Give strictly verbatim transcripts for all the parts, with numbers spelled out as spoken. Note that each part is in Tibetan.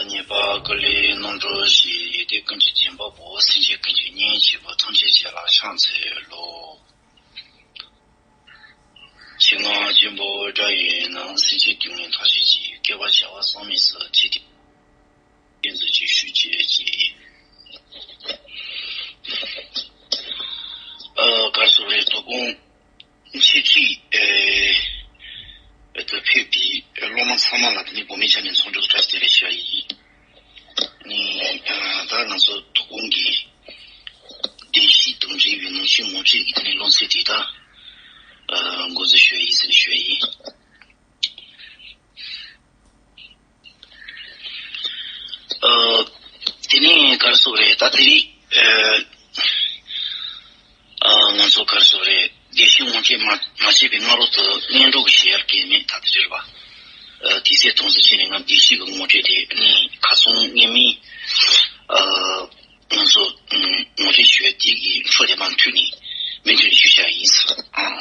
ཉེས་པ་ཀུན་ལས་རྣམ་གྲོལ་ཞིང་། ཡོན་ཏན་ཀུན་གྱི་བྱེད་པ་པོ། སེམས་ཅན་ཀུན་གྱི་གཉེན་གཅིག་པུ། ཐམས་ཅད་ཀྱི་ལ་ཕྱག་འཚལ་ལོ། ཞིང་རྣམས་ཆེན་པོ་འདྲ་ཡིན་ན། སེམས་ཅན་སྡུག་བསྔལ་མཐའ་བཞི་སྤྱད། བསྐལ་པ་བྱེ་བ་བསམ་མེད་སུ། ཐུབ་བསྟན་བརྟན་གཟུགས་ཀྱི་ཤུགས་ཀྱིས་བསྐྱེད། ཨ་ག་རེ་ཟེར་དགོས་རེད། དོ་དགོང་ཆེད་ཁྲིད་ཨེ་ཨེ་དུ་ཕེབས་པའི་སློབ་མ་ཚང་མ་ལ་དེ་ནས་བོད་མིའི་ཆ་ནས་འཚམས་འདྲི་བཀྲ་ཤིས་བདེ་ལེགས་ཞུ་བ་ཡིན། ནས་ཨ་ད་ང་ཚོ་དོ་དགོང་གི་བདེ་སྐྱིད་དང་འབྲེལ་བའི་ནང་བཞིན་ངོ་སྤྲོད་ཀྱི་དེ་ནས་སློབ་ཚན་དེ་དག་ཨ་འགོ་འཛུགས་ཞུ་ཡིན་ཟེར་ནས་ཞུ་ཡིན། ཨ་དེ་ནས་ག་རེ་ཟེར་དགོས་རེད། ད་དེ་རིང་ཨ་ང་ཚོ་ག་རེ་ཟེར་དགོས་རེད། བདེ་སྐྱིད་ངོ་སྤྲོད་མ་མ་བྱས་པའི་སྔ་རོལ་དུ་སྙན་སྒྲོན་ཞུ་ཡག་གི་མེད། ད་དེ་རེད་པ། ཨ་དེ་ཚེ་དོན་ཚེ་བྱས་ནས་ང་བདེ་སྐྱིད་ཀྱི་ངོ་སྤྲོད་དེ་ནི་ཁ་སང་ངས་མི་ཨ་ང་ཚོ་ངོ་སྤྲོད་ཞུ་ཡག་དེ་གི་འཕྲོ་དེ་མ་མཐུད་ནས་མི་མཐུད་ནས་ཞུ་བྱ་ཡིན་ཟེར། ཨ།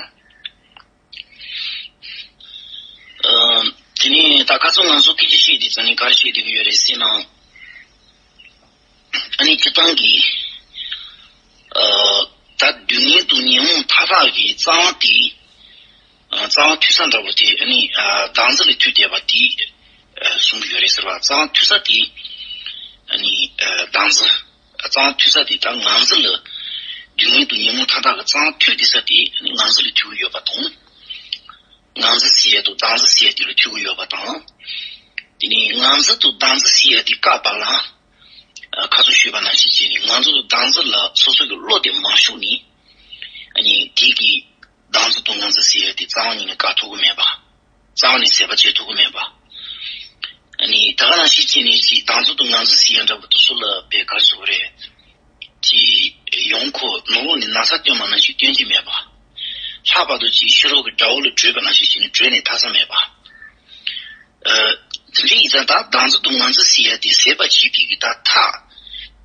ཨ་དེ་ནས་ད་ཁ་སང་ང་ཚོ་སྐད་ཆ་བཤད་དེ་ཙང་ནས་ག་རེ་བཤད་བསྡད་ཀྱི་ཡོད་རེད་ཟེར་ན། ཨ་ནི་སྤྱིར་བཏང་གི་ཨ་ད་སྡུག་བསྔལ་དང་ཉོན་མོངས་མཐའ་དག་གི་རྩ་བ་དེ་ཨ་རྩ་བ་མཐུད་ས་འདྲ་པོ་དེ་ཨ་ནི་ཨ་བདག་འཛིན་ལ་མཐུད་བསྡད་པ་དེ་ཨ་གསུང་གི་ཡོད་རེད་ཟེར་བ། རྩ་བ་མཐུད་ས་དེ་ཨ་ནི་ཨ་བདག་འཛིན། རྩ་བ་མཐུད་ས་དེ་ད་ང་འཛིན་ལ། སྡུག་བསྔལ་དང་ཉོན་མོངས་མཐའ་དག་གི་རྩ་བ་མཐུད་བསྡད་ས་དེ་ང་འཛིན་ལ་མཐུད་ཀྱི་ཡོད་པ་དང་། ང་འཛིན་ཟེར་ཡ་དང་བདག་འཛིན་ཟེར་ཡ་དེ་ལ་མཐུད་ཀྱི་ཡོད་པ་དང་། དེ་ནས་ང་འཛིན་དང་བདག་འཛིན་ཟེར་ཡ་དེ་བཀག་པ་ལ། ཨ་ཁ་སང་ཞུས་པ་ནང་བཞིན་བྱས་ནས་ང་འཛིན་དང་བདག་འཛིན་ལ་སོ་སོ་གི་བློ་དེ་མ་ཞུགས་ནས། ཨ་ནི་དེ་གི་བདག་འཛིན་དང་ང་འཛིན་ཟེར་ཡ་དེ་རྩ་བ་ཉིད་ནས་བཀག་ཐུབ་ཀྱི་མེད་པ། རྩ་བ་ནས་ཟད་པ་བྱེད་ཐུབ་ཀྱི་མེད་པ། ཨ་ནི་ད་ག་ནང་བཞིན་བྱས་ནས་ཅིག་བདག་འཛིན་དང་ང་འཛིན་ཟེར་ཡ་འདྲ་པོ་དེ་ཚོ་ལ་དཔེ་ག་རེ་ཟེར་དགོས་རེད། ཅིག་ཡང་ཁོ་ནོར་ལུག་ནས་ན་ཚ་བཏོན་པ་ནང་བཞིན་བཏོན་གྱི་མེད་པ། ལྷག་པར་དུ་ཅིག་ཤེས་རབ་ཀྱི་དགྲ་བོ་ལ་བྲོས་པ་ནང་བཞིན་བྱས་ནས་བྲོས་ནས་ཐར་ས་མེད་པ། ཨ་དེ་འདྲ་ཡིན་ཙང་ད་བདག་འཛིན་དང་ང་འཛིན་ཟེར་ཡ་དེ་ཟད་པ་བྱེད་པའི་གི་ད་ཐབས་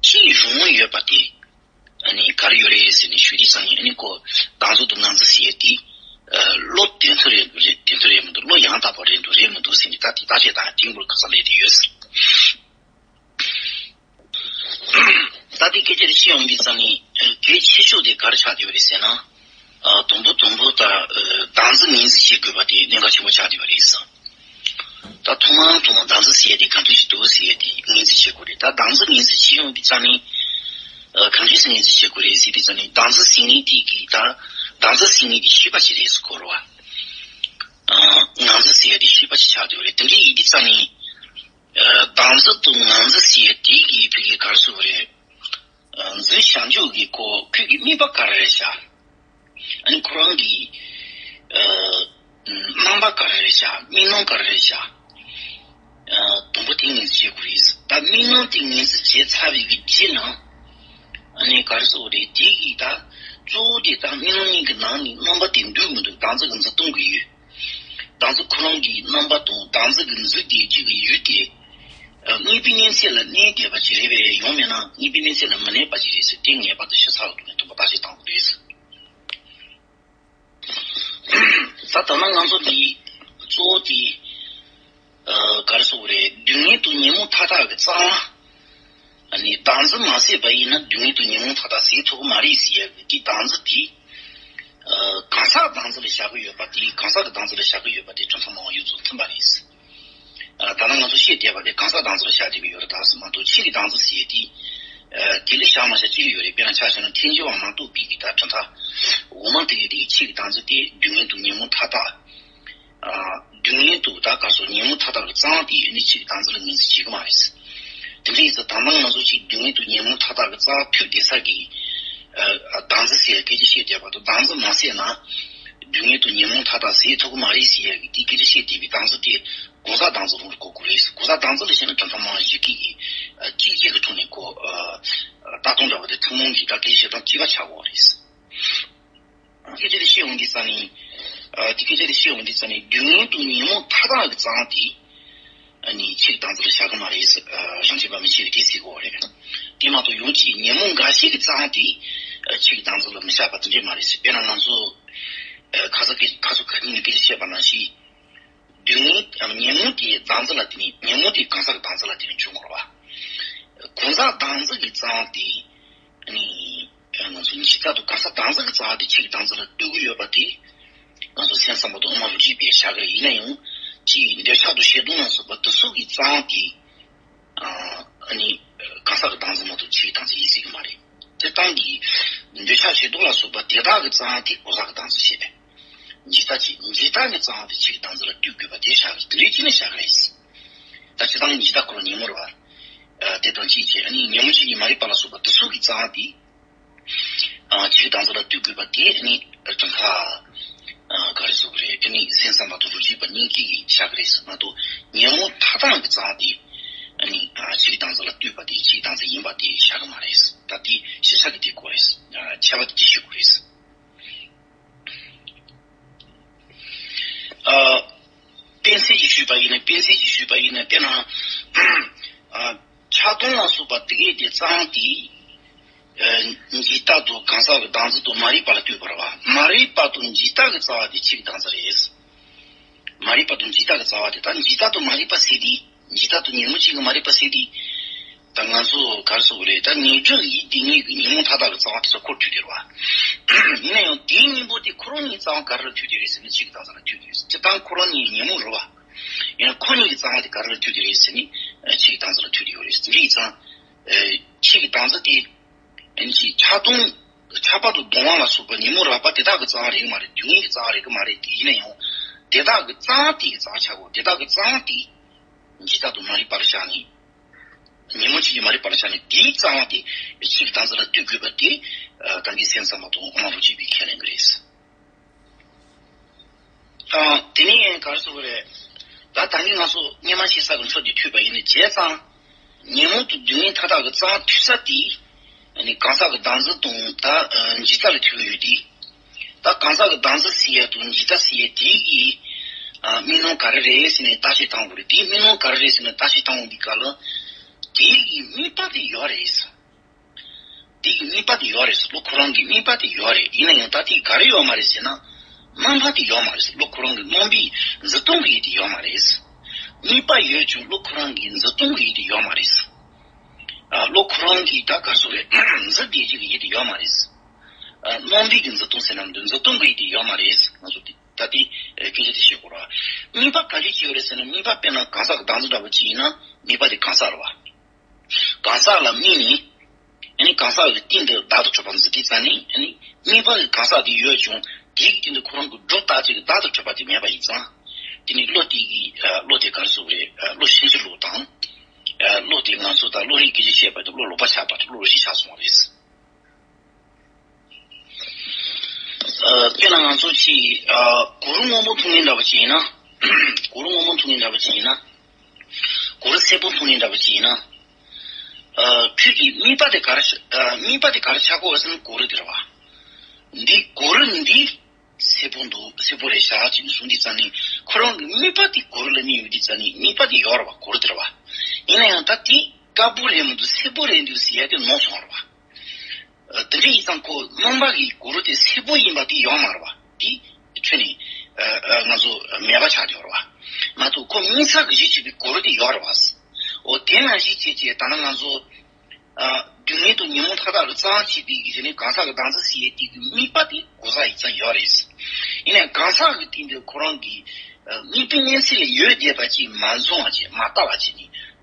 ཅིག་རང་ཡོད་པ་དེ། ཨ་ནི་ག་རེ་ཡོད་རེད་ཟེར་ནས་ཞུས་དུས་ཙང་ནས། ཨ་ནི་ཁོ་བདག་འཛིན་དང་ང་འཛིན་ཟེར་ཡ་དེ་ཨ་བློ་བདེན་མཐུ་རེད་རེད་བདེན་མཐུ་རེད་མི་འདུག་བློ་ཡང་དག་པ་རེད་འདུག་རེད་མི་འདུག་ཟེར་ནས་ད་དེ་བརྟག་དཔྱད་བཏང་ཡ་དེ་འགོར་ཁ་ཚ་ལས་དེ་ཡོད་ཟེར། ད་དེ་སྐད་ཆ་དེ་བཤད་ཡོང་དུས་ཙང་ནས་ཨ་གལ་ཆེ་ཤོས་དེ་ག་རེ་ཆགས་བསྡད་ཡོད་རེད་ཟེར་ན། ཨ་དང་པོ་དང་པོ་ད་ཨ་བདག་འཛིན་ངོས་འཛིན་བྱེད་དགོས་པ་དེ་གནད་འགག་ཆེན་པོ་ཆགས་བསྡད་པ་རེད་ཟེར། ད་ཐོག་མར་ཐོག་མར་བདག་འཛིན་ཟེར་ཡ་དེ་ག་འདྲ་ཞིག་འདུག་ཟེར་ཡ་དེ་ངོས་འཛིན་བྱེད་དགོས་རེད། ད་བདག་འཛིན་ངོས་འཛིན་བྱེད་ཡོང་དུས་ཙང་ནས་ཨ་གང་ཅི་ངོས་འཛིན་བྱེད་དགོས་རེད་ཟེར་དུས་ཙང་ནས། བདག་འཛིན་ཟེར་མཁན་དེ་གི་ད་བདག་འཛིན་ཟེར་མཁན་དེ་ཤེས་པ་ཞིག་རེད་ཟེར་གོ་རེད་བ། ཨ་ང་འཛིན་ཟེར་ཡ་དེ་ཤེས་པ་ཞིག་ཆགས་བསྡད་པ་རེད། དེ་འདྲ་ཡིན་དུས་ཙང་ནས་ཨ་བདག་འཛིན་དང་ང་འཛིན་ཟེར་ཡ་དེ་གི་བོད་སྐད་ག་རེ་ཟེར་དགོས་རེད། ཨ་འཛིན་བྱ་འཇུག་གི་ཁོ་ཁོས་ཀྱི་དམིགས་པ་ག་རེ་རེད་བྱ། ཨ་ནི་ཁོ་རང་གི་ཨ་རྣམ་པ་ག་རེ་རེད་བྱ། དམིགས་རྣམ་ག་རེ་རེད་བྱ། ཨ་དང་པོ་དེ་ངོས་འཛིན་བྱེད་དགོས་རེད། ད་དམིགས་རྣམ་དེ་ངོས་འཛིན་བྱས་ཚར་བའི་གི་རྗེས་ལ། ཨ་ནི་ག་རེ་ཟེར་དགོས་རེད། དེ་གི་ད་གཙོ་བོ་དེ་ད་དམིགས་རྣམ་གཉིས་ཀྱི་ནང་ནས་རྣམ་པ་དེ་འདུས་མི་འདུག་བདག་འཛིན་གྱི་འཛིན་སྟངས་ཀྱི་ཡུལ། བདག་འཛིན་ཁོ་རང་གི་རྣམ་པ་དང་བདག་འཛིན་གྱི་འཛིན་དེ་གཅིག་གི་ཡུལ་དེ། ཨ་དངོས་པོའི་གནས་ཚད་ལ་གནས་བསྡད་པ་ཅིག་རེད་པས། ཡང་མིན་ན་དངོས་པོའི་གནས་ཚད་ལ་མི་གནས་པ་ཅིག་རེད་ཟེར། དེ་ངེས་པར་དུ་ཤེས་ཚར་བ་དང་མཐུན་པ་བརྟག་དཔྱད་གཏང་དགོས་རེད་ཟེར། ད་ལྟ་ན་ང་ཚོ་འདི་གཙོ་བོ་དེ་ཨ་ག་རེ་ཟེར་དགོས་རེད། སྡུག་བསྔལ་དང་ཉོན་མོངས་མཐའ་དག་གི་རྩ་བ། ཨ་ནི་བདག་འཛིན་མ་ཟད་པ་ཡིན་ན་སྡུག་བསྔལ་དང་ཉོན་མོངས་མཐའ་དག་ཟད་ཐུབ་ཀྱི་མ་རེད་ཟེར་ཡ་གི་དེ་བདག་འཛིན་དེ། ཨ་གང་ཟག་བདག་འཛིན་ལ་བཞག་གི་ཡོད་པ་དེ། གང་ཟག་གི་བདག་འཛིན་ལ་བཞག་གི་ཡོད་པ་དེ་གྲུབ་མཐའ་མང་བ་ཡོངས་རྫོགས་མཐུན་པ་རེད། ཨ་ད་ནང་ང་ཚོ་བཤད་བསྡད་པ་དེ་གང་ཟག་བདག་འཛིན་ལ་བཞག་བསྡད་ཀྱི་ཡོད་རེད་ད་ཟེར་མ་གཏོགས། ཕྱི་གི་བདག་འཛིན་ཟེར་ཡས་དེ་ཨ་དེ་ལ་བཞག་མ་བཞག་གཅིག་ཡོད་རེད། དཔེར་ན་ཆ་བཞག་ན་ཐལ་འགྱུར་བ་མ་གཏོགས་པའི་གི་ད་གྲུབ་མཐའ་འོག་མ་དེ་གི་དེ་གི་ཕྱི་གི་བདག་འཛིན་དེ་སྡུག་བསྔལ་དང་ཉོན་མོངས་མཐའ་དག་ཨ་སྡུག་བསྔལ་དང་ད་ག་སོགས་ཉོན་མོངས་མཐའ་དག་གི་རྩ་བ་དེ་ཨ་ནི་ཕྱི་གི་བདག་འཛིན་ལ་ངོས་འཛིན་བྱེད་ཀྱི་མ་རེད། དེ་འདྲ་ཡིན་ཙང་ད་ལྟ་ང་ཚོ་ཅིག་སྡུག་བསྔལ་དང་ཉོན་མོངས་མཐའ་དག་གི་རྩ་བ་མཐུད་བསྡད་ས་གི་ཨ་བདག་འཛིན་ཟེར་ཡ་སྐད་ཆ་བཤད་བསྡད་པ་དང་། བདག་འཛིན་མ་ཟད་ན་སྡུག་བསྔལ་དང་ཉོན་མོངས་མཐའ་དག་ཟད་ཐུབ་ཀྱི་མ་རེད་ཟེར་ཡ་གི་དེ་སྐད་ཆ་བཤད་བསྡད་པའི་བདག་འཛིན་དེ་གང་ཟག་བདག་འཛིན་རང་ལ་གོ་དགོས་རེད། གང་ཟག་བདག་འཛིན་ལ་བྱས་ན་གྲུབ་མཐའ་མང་བ་བཞི་ཀ་གི་ཨ་གཅིག་གཅིག་གི་ཐོག་ནས་གོ་ཨ་ལྟ་སྟངས་འདྲ་བ་དེ་ཐུན་མོང་གི་ད་སྐད་ཆ་བཤད་སྟངས་གཅིག་པ་ཆགས་ཡོད་རེད། སྐད་ཆ་དེ་བཤད་འོང་དུས་ཙང་ནས། ཨ་དེ་སྐད་ཆ་དེ་བཤད་འོང་དུས་ཙང་ནས་སྡུག་བསྔལ་དང་ཉོན་མོངས་མཐའ་དག་གི་རྩ་བ་དེ་ཨ་ནི་ཕྱི་གི་བདག་འཛིན་ལ་བཞག་གི་མ་རེད་ཟེར། ཨ་རང་རྒྱུད་པ་མི་ཕྱི་གི་དེ་ཟེར་གོ་རེད། དེ་མ་གཏོགས་ཡང་ཅིག་ཉོན་མོངས་འགའ་ཞིག་གི་རྩ་བ་དེ་ཨ་ཕྱི་གི་བདག་འཛིན་ལ་མི་བཞག་པ་དེ་འདྲས་མ་རེད་ཟེར། དཔེར་ན་ང་ཚོ་ཨ་ཁ་ས་སྐད་ཁ་ས་ཁ་ཉིན་ནས་སྐད་ཆ་བཤད་པ་ནང་བཞིན། སྡུག་བསྔལ་ཉོན་མོངས་དེའི་བདག་འཛིན་ལ་བརྟེན་ནས། ཉོན་མོངས་དེ་གང་ཟག་གི་བདག་འཛིན་ལ་བརྟེན་ནས་འབྱུང་དགོས་རེད་བ། གང་ཟག་བདག་འཛིན་གྱི་རྩ་བ་དེ་ནི། ང་ཚོ་འཇིག་ལྟ་དང་གང་ཟག་བདག་འཛིན་གྱི་རྩ་བ་དེ་ཕྱི་གི་བདག་འཛིན་ལ་ལྟོས་ཀྱི་ཡོད་པ་དེ། ང་ཚོ་སེམས་ཙམ་པ་དང་དབུ་མ་རུ་སྐྱེས་པའི་བྱ་དགའ་རེད། ཡིན་ན་ཡང་ཕྱི་གི་འདོད་ཆགས་དང་ཞེ་སྡང་ལ་སོགས་པ་དེ་ཚོ་གི་རྩ་བ་དེ། ཨ་ནི་གང་ཟག་གི་བདག་འཛིན་མ་གཏོགས་ཕྱི་གི་བདག་འཛིན་ཡིན་སྲིད་ཀྱི་མ་རེད། སྤྱིར་བཏང་གི་འདོད་ཆགས་ཞེ་སྡང་ལ་སོགས་པ་དེ་དག་གི་རྩ་བ་དེ་གང་ཟག་གི་བདག་འཛིན་བྱེད་པས། འཇིག་ལྟ་ཅིག་འཇིག་ལྟ་གི་རྩ་བ་དེ་ཕྱི་གི་བདག་འཛིན་ལ་ལྟོས་དགོས་པ་དེ་བྱ་དགའ་རེད། དེ་འདྲའི་ཅི་ནས་བྱ་དགའ་རེད། ད་སྤྱིར་བཏང་གི་འཇིག་ལྟ་ཁོ་རང་ཉོན་མོངས་རེད་བ། ཨ་དེ་དང་གཅིག་བྱས། ཨ་ནི་ཉོན་མོངས་ཕྱི་གི་མ་རིག་པ་ལ་སོགས་པ་དེ་ཚོ་གི་རྩ་བ་དེ། ཨ་ཕྱི་གི་བདག་འཛིན་ལ་ལྟོས་དགོས་པ་དེ་ནི་དོན་ཁ་ཨ་ག་རེ་ཟེར་དགོས་རེད། དེ་ནི་སེམས་ཙམ་པ་དང་རུ་སྐྱེས་པ་གཉིས་ཀྱི་བྱ་དགའ་རེད་མ་གཏོགས། ཉོན་མོངས་མཐའ་དག་གི་རྩ་བ་དེ་ནི་ཨ་ཕྱི་གི་བདག་འཛིན་ལ་ལྟོས་པ་དེ་ཕྱི་གི་བདག་འཛིན་ཡིན་པ་དེ་བྱ་དགའ་མ་རེད། ད་དེ་གཞིར་བཞག་གི་དེ་དགོས་རེད། ཨ་ཁྱད་པར་དེ་ཤེས་དགོས་རེད། ཨ་སྤེན་ཚེ་གིས་ཞུས་པ་ཡིན་ན། སྤེན་ཚེ་གིས་ཞུས་པ་ཡིན་ན། དཔེར་ན་ཨ་ཆགས་སྡང་ལ་སོགས་པ་དེ་གའི་དེ་རྩ་བ་དེ། ཨ་འཇིག་ལྟ་དང་གང་ཟག་གི་བདག་འཛིན་དང་མ་རིག་པ་ལ་ལྟོས་པ་རེད་བ། མ་རིག་པ་དང་འཇིག་ལྟ་གི་རྩ་བ་དེ་ཕྱི་གི་བདག་འཛིན་རེད། མ་རིག་པ་དང་འཇིག་ལྟ་གི་རྩ་བ་དེ། ད་འཇིག་ལྟ་དང་མ་རིག་པ་ཟེར་དུས། འཇིག་ལྟ་དང་ཉོན་མོངས་ཕྱི་གི་མ་རིག་པ་ཟེར་དུས། ད་ང་ཚོ་ག་རེ་ཟེར་དགོས་རེད། ད་ངེས་འབྱུང་ཡིད་བདེ་གཉིས་ཀྱི་ཉོན་མོངས་མཐའ་དག་གི་རྩ་བ་དེ་ཚོ་ཁོར་འཁྲུལ་བསྡད་རེད་བ། ཡིན་ན་ཡང་དེའི་གཉེན་པོ་དེ་ཁོ་རང་གཉིས་རྩ་བ་ག་རེ་ལ་འཁྲུལ་བསྡད་རེད་ཟེར་ན་ཕྱི་གི་བདག་འཛིན་ལ་འཁྲུལ་བསྡད་རེད། སྤྱིར་བཏང་ཁོ་རང་གཉིས་ཉོན་མོངས་རེད་བ། ཡིན་ན་ཁོ་གཉིས་ཀྱི་རྩ་བ་དེ་ག་རེ་ལ་འཁྲུལ་བསྡད་རེད་ཟེར་ན་ཕྱི་གི་བདག་འཛིན་ལ་འཁྲུལ་བསྡད་ཡོད་རེད། དེ་འདྲ་ཡིན་ཙང་ཕྱི་གི་བདག་འཛིན་དེ་ཆགས་སྡང་ཆགས་པ་དང་སྡང་བ་ལ་སོགས་པ་ཉོན་མོངས་རགས་པ་དེ་དག་གི་རྩ་བ་རེད་མ་རེད། སྡུག་བསྔལ་གྱི་རྩ་བ་རེད་གི་མ་རེད། དེ་ཡིན་ན་ཡང་དེ་དག་གི་རྩ་བ་དེ་གི་རྩ་བ་ཆགས་དགོས། དེ་དག་གི་རྩ་བ་དེ་འཇིག་ལྟ་དང་མ་རིག་པ་ལ་བཞག་ནས། ཉོན་མོངས་ཕྱི་གི་མ་རིག་པ་ལ་བཞག་ནས་དེའི་རྩ་བ་དེ་ཕྱི་གི་བདག་འཛིན་ལ་ལྟོས་དགོས་པ་དེ། ཨ་ད་གིན་སེམས་ཙམ་པ་དང་དབུ་མ་རུ་སྐྱེས་པའི་ཁས་ལེན་གྱི་རེད། ཨ་དེ་ནས་ག་རེ་ཟེར་དགོས་རེད། ད་ད་གིན་ང་ཚོ་སྔོན་མ་བཤད་ས་གི་འཕྲོ་དེ་མཐུད་པ་ཡིན་ན། བྱས་ཙང་ཉོན་མོངས་དང་སྡུག་བསྔལ་མཐའ་དག་གི་རྩ་བ་མཐུད་ས་དེ་ནི་གང་ཟག་གི་བདག་འཛིན་དང་ད་འཇིག་ལྟ་ལ་མཐུད་ཀྱི་ཡོད་དེ། ད་གང་ཟག་གི་བདག་འཛིན་ཟེར་ཡ་དང་འཇིག་ལྟ་ཟེར་ཡ་དེ་གི་ཨ་དམིགས་སྣང་ག་རེ་རེད་ཟེར་ནས་བརྟག་དཔྱད་བཏང་དགོས་རེད། དེའི་དམིགས་སྣང་ག་རེ་རེད་ཟེར་ནས་བརྟག་དཔྱད་བཏང་འོང་དུས་སྐབས་ལ། དེ་གི་དམིགས་པ་དེ་ཡོད་རེད། དེ་གི་དམིགས་པ་དེ་ཡོད་རེད། བློ་ཁོ་རང་གི་དམིགས་པ་དེ་ཡོད་རེད། ཡིན་ན་ཡང་ད་དེ་ག་རེ་ཡོད་མ་རེད་ཟེར་ན། རྣམ་པ་དེ་ཡོད་མ་རེད། བློ་ཁོ་རང་གི་རྣམ་པའི་འཛིན་སྟངས་ཀྱི་ཡུལ་དེ་ཡོད་མ་རེད། དམིགས་པ་ཡོད་ཀྱང་བློ་ཁོ་རང་གི་འཛིན་སྟངས་ཀྱི་ཡུལ་དེ་ཡོད་མ་རེད། ཨ་བློ་ཁོ་རང་གི་ད་ག་རེ་ཟེར་དགོས་རེད། འཛིན་བདེ་སྐྱིད་ཀྱི་ཡུལ་དེ་ཡོད་མ་རེད། ཨ་རྣམ་པའི་གི་འཛིན་སྟངས་ཟེར་ན་འདུག་འཛིན་སྟངས་ཀྱི་ཡུལ་དེ་ཡོད་མ་རེད། ང་ཚོ་དེ་ད་དེ་སྐད་ཆ་དེ་བཤད་དགོས་རེད། དམིགས་པ་ག་རེ་བྱས་ཡོད་རེད་ཟེར་ན། དམིགས་པ་དཔེར་ན་གང་ཟག་གི་བདག་འཛིན་འདྲ་པོ་ཅིག་ཡིན་ན་དམིགས་པ་དེ་གང་ཟག་རེད་བ། གང་ཟག་ལ་དམིགས་ནས། ཨ་ནི་གང་ཟག་གི་སྟེང་དུ་བདག་ཏུ་གྲུབ་པ་འཛིན་དུས་ཙང་ནས། ཨ་ནི་དམིགས་པ་གི་གང་ཟག་དེ་ཡོད་ཀྱང་དེའི་སྟེང་དུ་ཁོ་རང་གི་སྒྲོ་བཏགས་བྱེད་ཀྱི་བདག་ཏུ་གྲུབ་པ་དེ་མེད་པ་ཡིན་ཙང་། དེ་ནི་བློ་དེ་གི་ཨ་བློ་དེ་ག་རེ་ཟེར་དགོས་རེད། ཨ་བློ་ཕྱིན་ཅི་ལོག་དང་། ཨ་བློ་དེ་ང་ཚོ་ད་བློ་རིག་སྐད་ཆ་བཤད་པ་དེ་བློ་ལོག་པ་ཆགས་པ་དེ་བློ་ལོག་ཤེས་ཆགས་སོང་བ་རེད། ཨ་དཔེར་ན་ང་ཚོ་ཅིག་ཨ་གུ་རུ་སྔོན་པོ་མཐོང་མཁན་འདྲ་པོ་ཅིག་ཡིན་ན། གུ་རུ་སྔོན་པོ་མཐོང་མཁན་འདྲ་པོ་ཅིག་ཡིན་ན། གུ་རུ་སེར་པོ་མཐོང་མཁན་འདྲ་པོ་ཅིག་ཡིན་ན། ཨ་ཁྱོད་ཀྱི་དམིགས་པ་དེ་ག་རེ་ཨ་དམིགས་པ་དེ་ག་རེ་ཆགས་ཀྱི་ཡོད་ཟེར་ན་གུ་རུ་དེ་རེད་བ། འདི་གུ་རུ་འདི་སེར་པོ་འདུག་སེར་པོ་རེད་ཤག་ཅེས་གསུངས་དུས་ཙང་ནས། ཁོ་རང་གི་དམིགས་པ་དེ་གུ་རུ་ལ་གནས་ཡོད་དུས་ཙང་ནས་དམིགས་པ་དེ་ཡོད་རེད་བ། གུ་རུ་དེ་རེད་བ། ཡིན་ན་ཡང་ད་དེ་དཀར་པོ་རེད་མི་འདུག་སེར་པོ་རེད་འདུག་ཟེར་ཡ་དེ་ནོར་སོང་བ་རེད་བ། ཨ་དེ་འདྲ་ཡིན་ཙང་ཁོ་རྣམ་པ་གི་གུ་རུ་དེ་སེར་པོ་ཡིན་པ་དེ་ཡོད་མ་རེད་བ། དེ་ཁྱོན་ནས་ཨ་ཨ་ང་ཚོ་མེད་པ་ཆགས་བསྡད་ཡོད་རེད་བ། མ་གཏོགས་ཁོ་དམིགས་བསལ་གྱི་གཞི་བྱས་པའི་གུ་རུ་དེ་ཡོད་རེད་བ། འོ་དེ་ནང་བཞིན་བྱས་བྱས་ད་ནི་ང་ཚོ་ཨ་སྡུག་བསྔལ་དང་ཉོན་མོངས་མཐའ་དག་ལ་རྩ་བ་བྱས་པའི་གི་གཞི་ནས་གང་ཟག་གི་བདག་འཛིན་ཟེར་ཡས་དེ་གི་དམིགས་པ་དེ་གང་ཟག་ཡིན་ཙང་ཡོད་རེད། ཡིན་ནའང་གང་ཟག་གི་སྟེང་དུ་ཁོ་རང་གི་ཨ་དམིགས་པའི་གནས་ཚུལ་ལ་ཡོད་བསྡད་པ་ཅིག་མ་བཟུང་བ་བྱས། མ་ལྟ་བ་བྱས་ནས་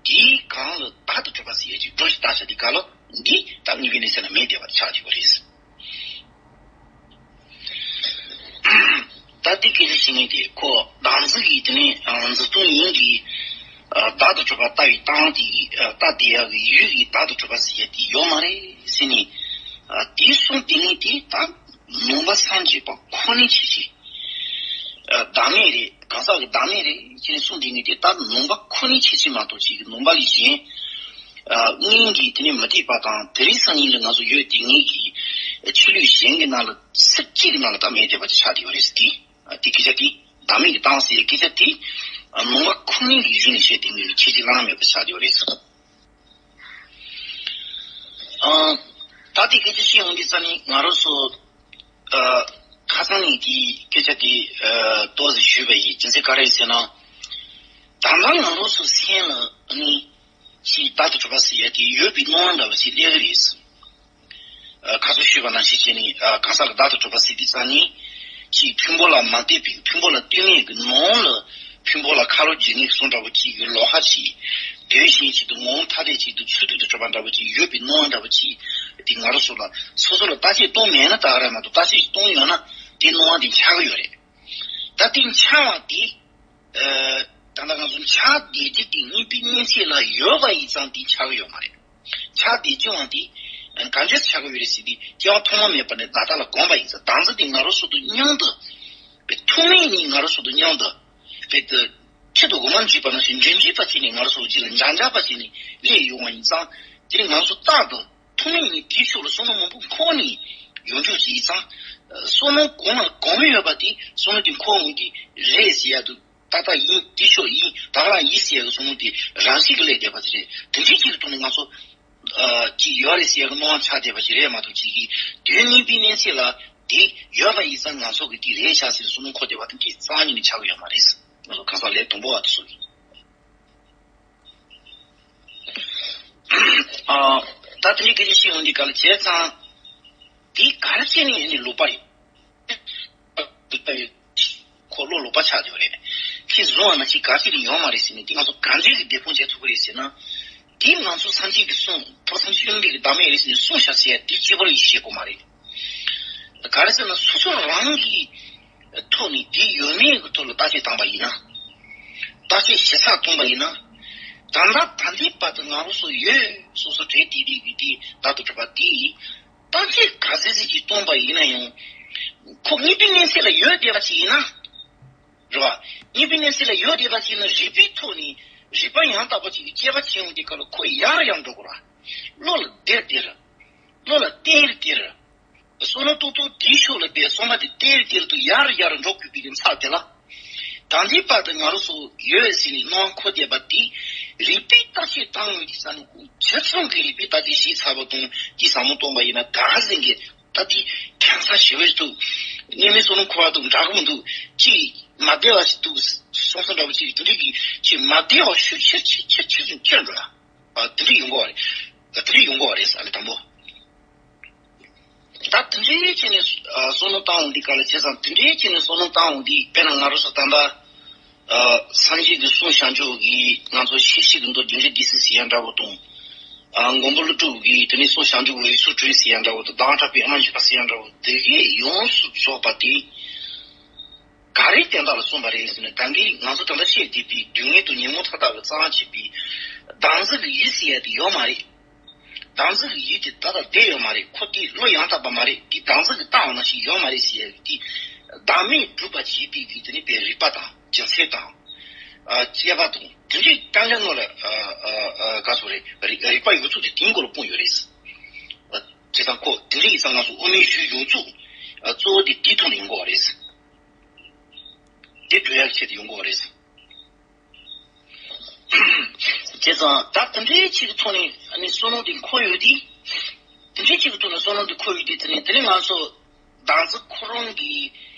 དེའི་སྒང་ལ་བདག་ཏུ་གྲུབ་པ་ཟེར་ཡས་ཅིག་སྒྲོ་ཞིག་བཏགས་བཞག་དུས་སྐབས་ལ། འདི་ད་དམིགས་པའི་གནས་ཚུལ་ལ་མེད་བསྡད་པ་ཆགས་ཀྱི་ཡོད་རེད། ད་ལྟའི་སྐད་ཆ་བཤད་མཁན་དེ་ཁོ་བདག་འཛིན་གྱི་དེ་ནས་འཛིན་སྟངས་ཡིན་གྱི། བདག་ཏུ་གྲུབ་པ་ལྟ་བའི་སྟངས་དེ་ལྟ་བསྡད་ཡག་གི་ཡུལ་གྱི་བདག་ཏུ་གྲུབ་པ་ཟེར་ཡ་དེ་ཡོད་མ་རེད་ཟེར་ནས། དེ་གསུངས་བསྡད་མཁན་དེ་ད་ནང་པ་སངས་རྒྱས་པ་ཁོ་ནའི་ཆོས་ཅན། བདག་མེད་རེད། གང་ཟག་གི་བདག་མེད་རེད་ཅེས་གསུངས་བསྡད་མཁན་དེ་ད་ནང་པ་ཁོ་ནའི་ཆོས་ཅན་མ་གཏོགས་ཅིག་གི་ནང་པ་ལས་གཞན། ཨ་སྔོན་གྱི་དེ་ནས་མུ་སྟེགས་པ་དང་དེ་རིང་སང་ཉིན་ལ་ང་ཚོ་ཡོད་བསྡད་མཁན་གྱི་ཆོས་ལུགས་གཞན་གྱི་ནང་ལ་ཚིག་གཅིག་གི་ནང་ལ་ད་མེད་བསྡད་པ་ཅིག་ཆགས་བསྡད་ཡོད་རེད་ཟེར་གི། ཨ་དེ་སྐད་ཆ་དེ་བདག་མེད་ཀྱི་སྟངས་ཟེར་ཡའི་སྐད་ཆ་དེ། ཨ་ནང་པ་ཁོ་ནའི་གཞུང་ནས་བཤད་བསྡད་མཁན་གྱི་ཆོས་ཅན་བླ་ན་མེད་པ་ཆགས་བསྡད་ཡོད་རེད་ཟེར། ཨ་ད་དེ་སྐད་ཆ་བཤད་ཡོང་དུས་ཙ་ནི་ང་རང་ཚོ་ཨ་ཁ་སང་ནས་དེའི་སྐད་ཆ་དེ་ཨ་ཏོག་ཙམ་ཞུས་པ་ཡིན། རྒྱུ་མཚན་ག་རེ་ཟེར་ན། ད་ལྟ་ང་རང་ཚོ་སེམས་ལ་ནི་ཅིག་བདག་ཏུ་གྲུབ་པ་ཟེར་ཡ་དེ་ཡོད་པའི་སྣང་བ་འདྲ་བ་ཞིག་སླེབས་ཀྱི་རེད། ཨ། ཁ་སང་ཞུས་པ་ནང་བཞིན་བྱས་ནས། ཨ། གང་ཟག་གི་བདག་ཏུ་གྲུབ་པ་ཟེར་དུས་ཙང་ནི། ཅིག་ཕུང་པོ་ལ་མ་ལྟོས་པའི་ཕུང་པོ་ལ་ལྟོས་མེད་ཀྱི་ནང་ལ་ཕུང་པོ་ལ་ཁ་ལོ་སྒྱུར་ངེས་བཟོ་འདྲ་བོ་ཅིག་གི་ལོགས་ཀ་ཅིག་དེ་བཞིན་ཅིག་ཏུ་ངོ་བོ་ཐ་དད་ཅིག་ཏུ་ཚུལ་དུ་གྲུབ་པ་འདྲ་བོ་ཅིག་ཡོད་པའི་སྣང་བ་འདྲ་བོ་ཅིག་དེ་ང་རང་ཚོ་ལ་སོ་སོ་ལ་བརྟག་དཔྱད་གཏོང་མེད་ན་ད་ག་རང་མ་གཏོགས། བརྟག་དཔྱད་གཏོང་ཡོད་ན་དེ་སྣང་བ་དེ་འཆར་གི་ཡོད་རེད། ད་དེ་འཆར་བ་དེ། ཨ། ད་ལྟ་ང་ཚོ་འཆར་བསྡད་རྒྱུ་དེ་གཉིས་པའི་གནས་ཚད་ལ་ཡོད་པ་ཡིན་ཙང་དེ་འཆར་གི་ཡོད་མ་རེད། འཆར་བསྡད་རྒྱུ་འང་དེ་ག་འདྲས་འཆར་གི་ཡོད་རེད་ཟེར་དུས། སྐྱེ་བ་ཐོག་མ་མེད་པ་ནས་ད་ལྟ་ལ་གོམས་པ་ཡིན་ཙང་། བདག་འཛིན་དེ་ང་རང་ཚོ་དང་མཉམ་དུ། ཐུག་མེད་ནས་ང་རང་ཚོ་དང་མཉམ་དུ། ཆེད་དུ་མགོ་མ་འཇིགས་པ་ནང་བཞིན་འཇིགས་འཇིགས་པ་བྱས་ནས་ང་རང་ཚོ་རྗེས་ལ་འཇགས་འཇགས་པ་བྱས་ནས་སླེབས་ཡོང་བ་ཡིན་ཙང་། དེ་ནི་ང་ཚོ་རྟག་ཏུ་ཐུག་མེད་ནས་དེའི་ཕྱོགས་ལ་བསམ་བློ་མང་པོ་འཁོར་ནས་ཡོང་རྒྱུ་ཅིག་ཡིན་ཙང་། བསམ་བློ་གོང་ལ་གོམས་ཡོད་པ་དེ་བསམ་བློ་དེ་འཁོར་འོང་གི་རེད་ཟེར་ཡ་དུ། ཏག་ཏག་ཡིན། དེའི་ཕྱོགས་ཡིན། ད་ག་རང་ཡིན་ཟེར་ཡ་གི་བསམ་བློ་དེ་རང་བཞིན་གྱིས་སླེབས་བསྡད་པ་དེ་རེད། དེ་འདྲའི་ཅིག་གི་ཐོག་ནས་ང་ཚོ། ཨ། ཅིག་ཡོད་རེད་ཟེར་ཡ་གི་སྣང་བ་འཆར་བསྡད་པ་ཞིག་རེད་མ་གཏོགས། ཅིག་གིས་དུས་གཉིས་པའི་གནས་ཚད་ལ་དེ་ཡོད་པ་ཡིན་ཙང་ང་ཚོ་གིས་དེ་རེད་ཤག་ཟེར་བསམ་བློ་འཁོར་བསྡད་པ་དེ་འདྲའི་རྩ་བ་ཉིད་ནས་ཆགས་ཀྱི་ཡོད་མ་རེད། ང་ཚོ་གང་ཟག་ལས་དང་པོ་བ་དེ་ཚོ་གིས། ཨ། ད་དེ་འདྲའི་སྐད་ཆ་བཤད་ཡོང་དུས་སྐབས་ལ། བྱས་ཙང་དེ་ག་རེ་བྱས་ནས་ཨ་ནི་ལོག་པ་རེད། ཁོ་བློ་ལོག་པ་ཆགས་བསྡད་པ་རེད། ཁྱེད་བཟུང་བ་ན་ཅིག་ག་ཅིག་ཡོད་མ་རེད་ཟེར་ནས། དེ་ང་ཚོ་ག་འདྲས་ཀྱི་བདེ་སྤོང་བྱེད་ཐུབ་ཀྱི་རེད་ཟེར་ན། དེ་ང་ཚོ་སངས་རྒྱས་ཀྱིས་གསུངས། ད་སངས་རྒྱས་བཅོམ་ལྡན་འདས་ཀྱིས་བདག་མེད་རེད་ཟེར་ནས་གསུངས་བཞག་ཟེར་ཡ་དེ་གཅིག་པ་ལ་ཡིད་ཆེས་དགོས་མ་རེད། ག་རེ་ཟེར་ན། སོ་སོ་རང་གི་ཐོག་ནས་དེ་ཡོད་མེད་ཀྱི་ཐོག་ལ་བརྟག་དཔྱད་བཏང་པ་ཡིན་ན། བརྟག་དཔྱད་ཞིབ་ཚགས་བཏང་པ་ཡིན་ན། ད་ལྟ་ད་ལྟའི་བར་དུ་ང་རང་ཚོ་ཡོད། སོ་སོ་གྲས་དེ་དེ་གི་དེ་བདག་ཏུ་གྲུབ་པ་དེ་ཡིས། བརྟག་དཔྱད་ག་ཚོད་ཅིག་བཏང་པ་ཡིན་ན་ཡང་། ཁོ་གཉིས་པའི་གནས་ཚད་ལ་ཡོད་བསྡད་པ་ཅིག་ཡིན་ན། རེད་བ། གཉིས་པའི་གནས་ཚད་ལ་ཡོད་བསྡད་པ་ཅིག་ཡིན་ན། རིགས་པའི་ཐོག་ནས་རིགས་པ་ཡང་དག་པ་ཅིག་གིས་དཔྱད་པ་བྱེད་ཡོང་དུས་སྐབས་ལ་ཁོ་ཡར་ཡར་འགྲོ་དགོས་ར། བློ་ལ་བདེར་བདེར། བློ་ལ་བརྟན་བརྟན། བསམ་བློ་ཏོག་ཏོག་དེའི་ཕྱོགས་ལ་བསྡད། བསམ་པ་དེ་བརྟན་བརྟན་དུ་ཡར་ཡར་འགྲོ་དགོས་པའི་ཚབ་དེ་ལ། ད་ལྟའི་བར་དུ་ང་རང་ཚོ་ཡོད་ཟེར་ནས་སྣང་བ་འཁོར་བསྡད་པ་དེ། རིགས་པས་བརྟག་དཔྱད་བཏང་ཡོང་དུས་ཙང་ནི། ཁོ་ཇི་ཙམ་གྱིས་རིགས་པས་བརྟག་དཔྱད་བྱས་ཚར་བ་དང་དེ་ཟབ་མོ་སྟོན་པ་ཡིན་ན། ད་ག་ཟེ་གི་ད་དེ་ཁྱད་མཚར་ཞེ་པོ་ཞིག་འདུག། གནས་མལ་བསམ་བློ་འཁོར་བ་དང་འདྲ་གི་མི་འདུག། ཅིག་མ་བདེ་བ་ཞིག་འདུག་བསམ་བསམ་འདྲ་བོ་ཅིག། དེ་འདྲའི་གི་ཅིག་མ་བདེ་བ་ཤུགས་ཆེར་ཆེར་ཆེར་ཆེར་ཆེར་འགྲོ་ཡ། ཨ། དེ་འདྲ་ཡོང་གི་ཡོད་རེད། དེ་འདྲ་ཡོང་གི་ཡོད་རེད་ཟེར་ལེ། དང་པོ། ད་དེ་འདྲའི་བྱས་ནས། ཨ། བསམ་བློ་བཏང་འོང་དུས་སྐབས་ལ། བྱས་ཙང་དེ་འདྲའི་བྱས་ནས་བསམ་བློ་བཏང་འོང་དུས། དཔེར་ན་ང་རང་ཚོ་ད་ལྟ། ཨ། སངས་རྒྱས་ཀྱིས་གསུངས་བཞག་ཆོག་གི། ང་ཚོ་ཤེས་བྱའི་གི་མདོ་བདུན་ཅུ་སྡེ་སྲིད་ཟེར་ཡ་འདྲ་བོ་དང་། ཨ། མགོན་པོ་ཀླུ་སྒྲུབ་ཀྱིས་དེ་ནས་གསུངས་བཞག་ཆོག་གི། རིགས་ཚོགས་དྲུག་ཟེར་ཡ་འདྲ་བོ་དང་། གདམས་ངག་གྲགས་པའི་ཨ་མ་བཞི་པ་ཟེར་ཡ་འདྲ་བོ། དེ་གས་ཡོངས་སུ་རྫོགས་པ་དེ། ག་རེའི་དོན་དག་ལ་གསུངས་པ་རེད་ཟེར་ན། ད་གིན་ང་ཚོ་ད་ལྟ་བཤད་བསྡད་པའི་སྡུག་བསྔལ་དང་ཉོན་མོངས་མཐའ་དག་གིས་གཙང་བྱས་པའི་བདག་འཛིན་གྱི་ཡུལ་ཟེར་ཡ་དེ་ཡོད་མ་རེད། བདག་འཛིན་གྱི་ཡུལ་དེ་ད་ལྟ་བསྡད་ཡོད་མ་རེད། ཁོ་དེ་བློ་ཡང་དག་པ་མ་རེད། དེ་བདག་འཛིན་གྱིས་བཏང་བ་ནང་བཞིན་ཡོད་མ་རེད་ཟེར་ཡ་གི་དེ། བདག་མེད་སྒྲུབ་པར་བྱེད་པའི་གི་དེ་ནི་བའི་རིགས་པ་དང་། རྒྱུ་མཚན་དང་། ཨ། དཔྱད་པ་དང་། དེ་འདྲའི་རྐྱང་རྐྱང་ནང་ལ། ཨ། ཨ། ཨ། ག་ཚོད་རེད། རིགས། རིགས་པ་ཡོད་ཚུལ་དེ་དེའི་མགོ་ལ་སྤུངས་ཡོད་རེད། ཨ། བྱས་ཙང་ཁོ་དེ་འདྲ་ཡིན་ཙང་ང་ཚོ་དབུ་མའི་གཞུང་ཡོང་ཚུལ། ཨ། གཙོ་བོ་དེ་དེའི་ཐོག་ནས་ཡོང་གི་ཡོད་རེད། དེ་འགྲོ་ཡག་ཆེད་དུ་ཡོང་གི་ཡོད་རེད། བྱས་ཙང་ད་དེ་འདྲའི་ཅིག་གི་ཐོག་ནས་ཨ་ནི་བསམ་བློ་དེ་འཁོར་ཡོད་དུས། དེ་འདྲའི་ཅིག་གི་ཐོག་ནས་བསམ་བློ་དེ་འཁོར་ཡོད་དུས། དེ་ནས་དེ་ནས་ང་ཚོ་བདག་འཛིན་ཁོ་རང་གི་